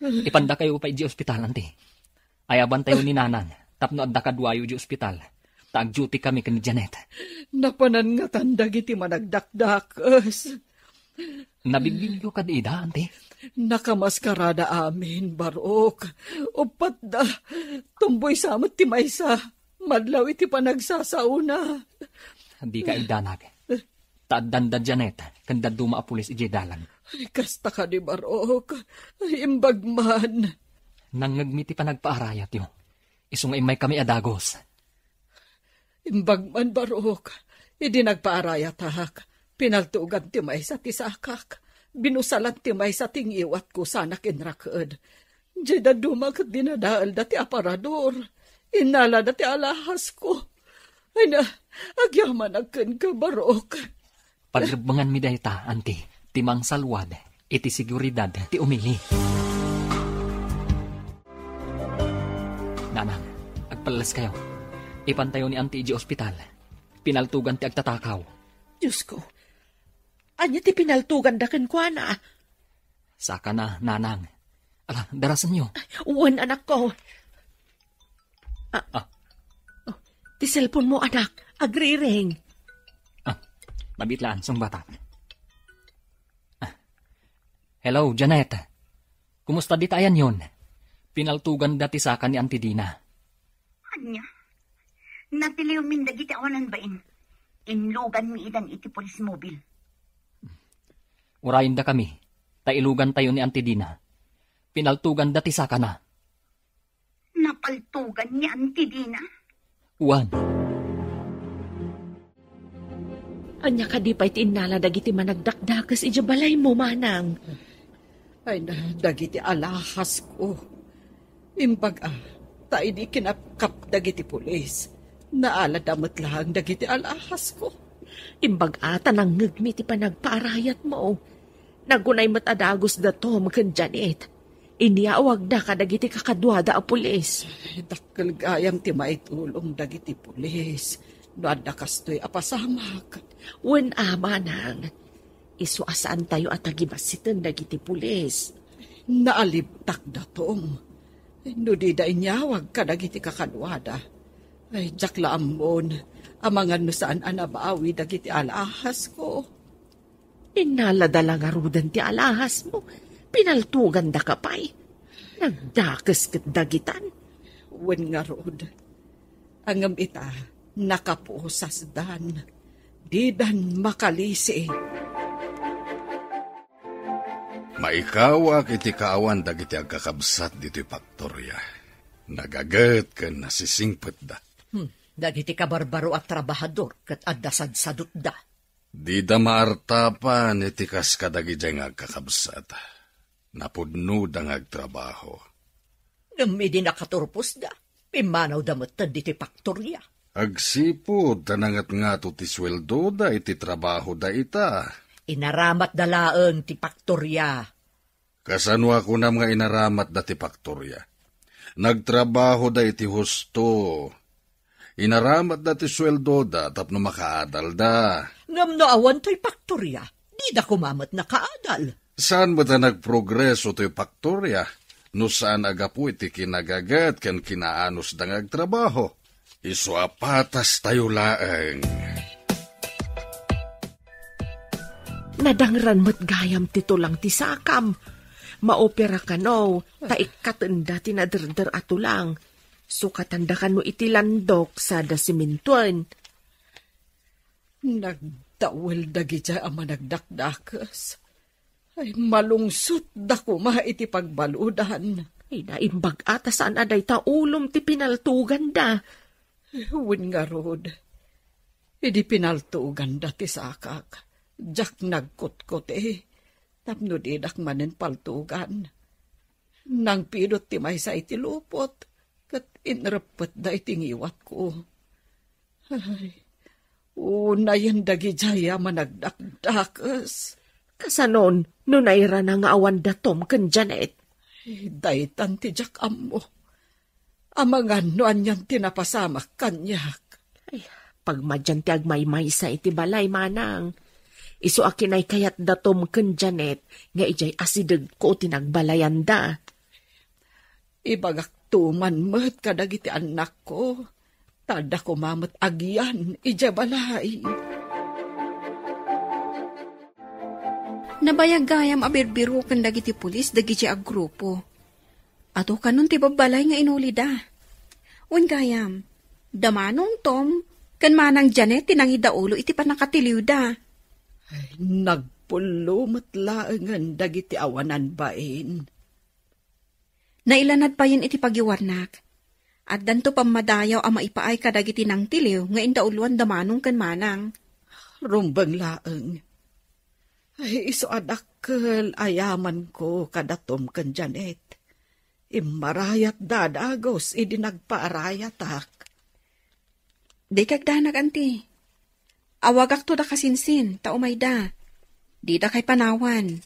Ipandakayo pay di ospital, anti. Ayabantayo ni Nanang tapno adda kaduayo di ospital, ta agduty kami ken ni Janet. Napanan ngatan dagiti managdakdakes. Nabigbigyo kadi ida, anti? Nakamaskarada amin, Barok. Uppat da. Tumboy sa met ti maysa. Madlaw iti panagsasaona. Dika idanag. Ta addanda Janet ken dadduma a pulis idiay dalan. Ay, kasta kadi, Barok. Ay, imbag man. Nangngegmi ti panagpaarayatyo. Isu nga immaykami a dagus. Imbag man, Barok. Idi nagpaarayatak, pinaltugan ti maysa ti sakak. Binusalan ti maysa ti ngiwatko sanak inraked. Diay dadduma ket dinadaelda ti aparador. Innalada ti alhasko. Ay na, agyamanak kenka, Barok. Pagrebbenganmi dayta, anti, ti mangsalwad iti seguridad ti umili. Nanang, agpelleskayo. Ipantayo ni anti idiay ospital. Pinaltugan ti agtatakaw. Diosko, ania ti pinaltuganda kenkuana? Sakana, Nanang. Ala, darasenyo. Wen, anakko. Ah, Ah. Oh, ti cellphone-mo, anak. Agriring. Ah, mabitlaan, sungbatak. Ah. Hello, Janet. Kumusta dita ayanyon? Pinaltuganda ti saka ni Auntie Dina. Ania? Natiliwmin dagiti awanan bain. Inluganmi idan iti police mobile. Urayendakami, ta ilugantayo ni Auntie Dina. Pinaltuganda ti sakana. Napaltugan ni Auntie Dina? Wen. Ania kadi pay ti innala dagiti managdakdakes idiay balaymo, manang? Ay na, dagiti alhasko. Imbag a, ta idi kinapkap dagiti pulis, naalada met laeng dagiti alahas ko. Imbag a, ta nangngegmi ti panagpaarayatmo. Nagunay met a dagusda Tom ken Janet. Inyawagda kadagiti kakaduada a pulis. Dakkel gayam ti maitulong dagiti pulis no adda kastoy a pasamak. Wen a, manang, isu a saantayo a tagibassiten dagiti pulis. Naalibtakda, Tom. No dida inyawag kadagiti kakaduada, ay, diak la ammon amangan no saan a nabawi dagiti alahas ko. Innalada la ngaruden ti alahasmo. Pinaltogandaka pay. Nagdakes ket dagitan. Wen ngarud. Ngem ita, nakapusasdan. Didan makalisi. Maikawak iti kaawan dagiti agkakabsat ditoy faktoria. Nagaget ken nasisingpetda. Hmm, dagiti kabarbaro a trabahador ket adda sadsadutda. Dida maartapan iti kas kadagidiay nga agkakabsat. Napudnoda nga agtrabaho. Ngem idi nakaturposda, pimmanawda metten ditoy faktoria. Agsipud ta nangatngato ti sueldoda iti trabahoda ita. Inaramatda laeng ti faktoria. Kasano a kunam nga inaramatda ti faktoria? Nagtrabahoda iti husto. Inaramatda ti sueldoda tapno makaadalda. Ngem no awan toy faktoria, dida koma met nakaadal. Saan met a nagprogreso toy faktoria no saan a gapu iti kinagaget ken kinaanusda nga agtrabaho? Isu a patastayo laeng. Nadangran met gayam ti tulang ti sakam. Maopera kano, ta ikkatenda ti naderder a tulang. Sukatanda kano iti landok sada simintoen. Nagdawel dagidiay a managdakdakes. Ay, malungsotda koma iti pagbaludan. Ay, naimbag a ta saan a dayta ulom ti pinaltoganda. Wen ngarud, idi pinaltoganda ti sakak, diak nagkutkuti, tapno didak manen paltogan. Nangpidot ti maysa iti lupot, ket inreppetda iti ngiwatko. Ay, unayen dagidiay a managdakdakes. Kasanon no nairana nga awan da Tom ken Janet? Ay, daytan ti diak ammo. Amangan no anian ti napasamak kaniak. Ay, pagmadian ti agmaymaysa iti balay, manang. Isu a kinaykayat da Tom ken Janet nga idiay asidegko ti nagbalayanda. Ibagakto man met kadagiti annakko, ta adda koma met agian idiay balay. Nabayag gayam a birbiroken dagiti pulis dagiti a grupo. Adu kanon ti babbalay nga inulida. Wen gayam, da Manong Tom ken Manang Janet ti nangidaulo iti pannakatiliwda. Ay, nagpullo met laengen dagiti awanan bain. Nailanad payen iti pagiwarnak. Addanto pammadayaw a maipaay kadagiti nangtiliw nga indauloan da Manong ken Manang. Rumbeng laeng. Ay, isu a dakkel a yamanko kada Tom ken Janet. Immarayatda a dagus idi nagpaarayatak. Dika agdanag, anti. Awagakto da kasinsin, ta umayda. Dida kay panawan.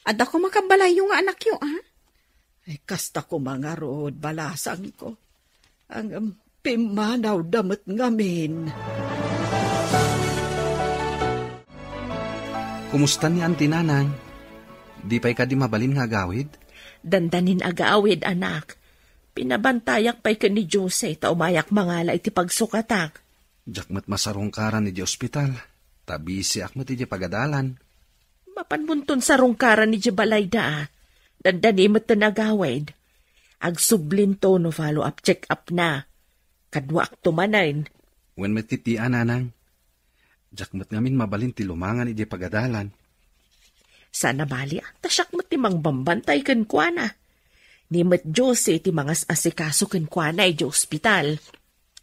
Adda koma kabbalayyo nga anakyo, a? Ay, kasta koma ngarud, balasangko. Ngem pimmanawda met ngamin. Kumusta ni Auntie, Nanang? Di pay kadi mabalin nga agawid? Dandanin agawid, anak. Pinabantayak pay ken ni Jose ta umayak mangala iti pagsukatak. Diak met masarungkaran idiay ospital, ta bisiak met idiay pagadalan. Mapanmonton sarungkaran idiay balayda, a. Dandani met ti nagawid. Agsublinto no follow-up check-up na. Kaduakto manen. Wen met ti tia, Nanang. Diak met ngamin mabalin ti lumangan idiay pagadalan. Saan a bali, a, ta siak met ti mangbambantay kenkuana. Ni met Jose ti mangas-asikaso kenkuana idiay ospital.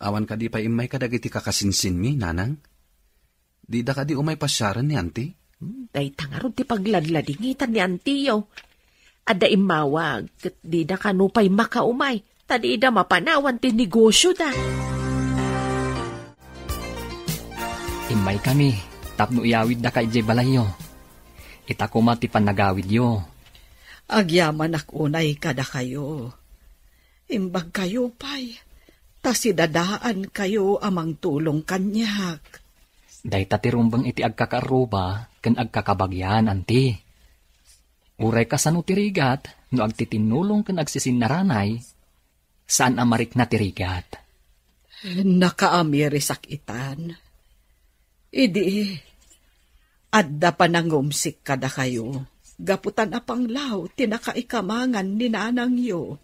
Awan kadi pay immay kadagiti kakasinsinmi, Nanang? Dida kadi umay pasiaren ni Auntie? Hmm, dayta ngarud ti pagladladingitan ni Auntie-yo. Adda immawag, ket dida kano pay makaumay, ta dida mapanawan ti negosyoda. Immaykami tapno iyawiddaka idiay balayyo. Ita koma ti pannagawidyo. Agyamanak unay kadakayo. Imbagkayo pay, ta sidadaankayo a mangtulong kaniak. Dayta ti rumbeng iti agkakaarruba ken agkakabagian, anti. Uray kasano ti rigat no agtitinnulong ken agsisinnaranay, saan a marikna ti rigat. Nakaamirisak itan. Idi, adda panangumsik kadakayo, gapu ta napanglaw ti nakaikamangan ni nanangyo.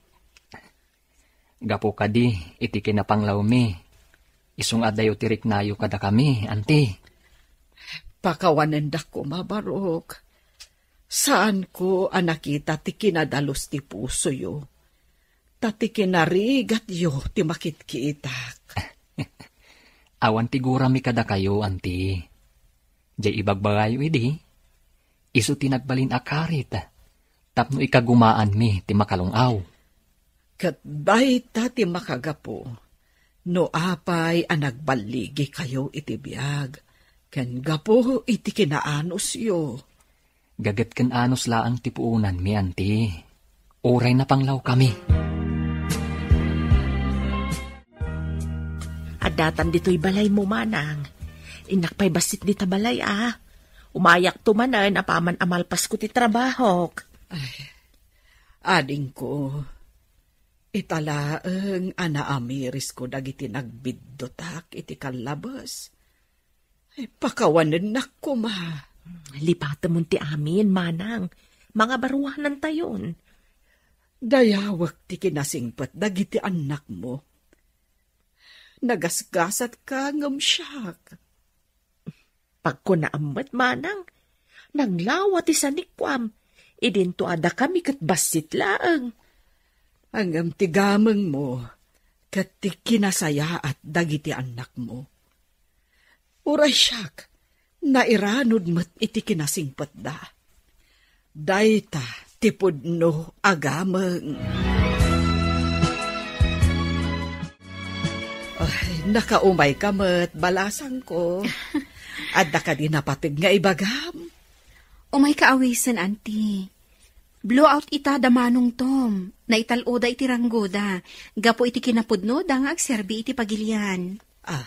Gapu kadi iti kinapanglawmi, isu nga adayo ti riknayo kadakami, anti. Pakawanendak koma, Barok. Saanko a nakita ti kinadalus ti pusoyo, ta ti kinarigatyo ti makitkitak. Awan ti gurami kadakayo, anti. Diay ibagbagayo idi, isu ti nagbalin a karit tapno ikagumaanmi ti makalung-aw. Ket dayta ti makagapu no apay a nagballigikayo iti biag ken gapu iti kinaanusyo. Gaget ken anus laeng ti puonanmi, anti. Uray napanglawkami. Addatan ditoy balaymo, manang. Innak pay bassit dita balay, a. Umayakto manen apaman a malpasko ti trabahok. Ay, adingko, ita laeng a naamirisko dagiti nagbiddutak iti kallabes. Ay, pakawanennak koma. Lipatemon ti amin, manang. Mangabaruanantayon. Dayawek ti kinasingpet dagiti annakmo. Nagasgasatka ngem siak. Pagkunaam met, manang, naglawa ti sanikuam, idinto a dakami ket bassit laeng. Ngem ti gamengmo ket ti kinasayaat dagiti annakmo. Uray siak, nairanod met iti kinasingpetda. Dayta ti pudno a gameng. Ay, nakaumayka met, balasangko. Adda kadi napateg nga ibagam? Umayka awisen, anti. Blowout ita da Manong Tom. Naital-oda iti ranggoda. Gapu iti kinapudnoda nga agserbi iti pagilian. Ah,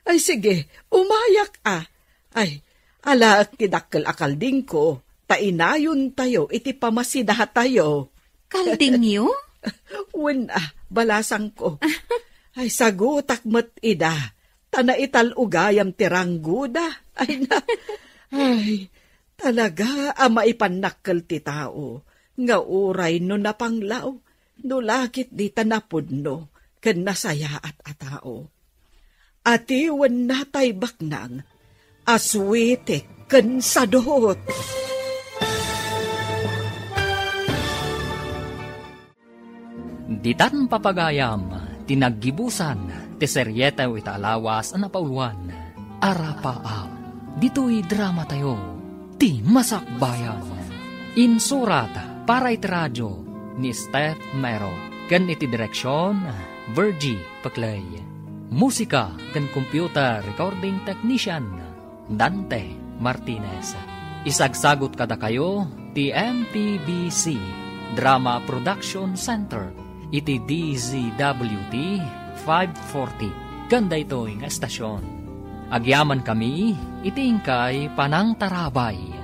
ay sige, umayak a. Ay, alaek ti dakkel a kaldingko, ta inayontayo iti pamasidatayo. Kaldingyo? Wen a, balasangko. Ay, sagutak met ida, ta naital-ogayam ti ranggoda. Ay na, ay, talaga a maipannakkel ti tao, nga uray no napanglaw, no lakit dita napudno, ken nasayaat a tao. Atiwenna tay baknang a suitik ken sadot. Ditan papagayam ti naggibusan ti serietew ita a lawas a napauluan, Arapaap. Ditoy dramatayo, Ti Masakbayan. Insurat para iti radio ni Steph Mero ken iti direksion, Virgie Peclay. Musika ken computer recording technician, Dante Martinez. Isagsagut kadakayo ti M P B C Drama Production Center iti D Z W T five forty ken daytoy nga estasion. Agyamankami iti inkay panangtarabay.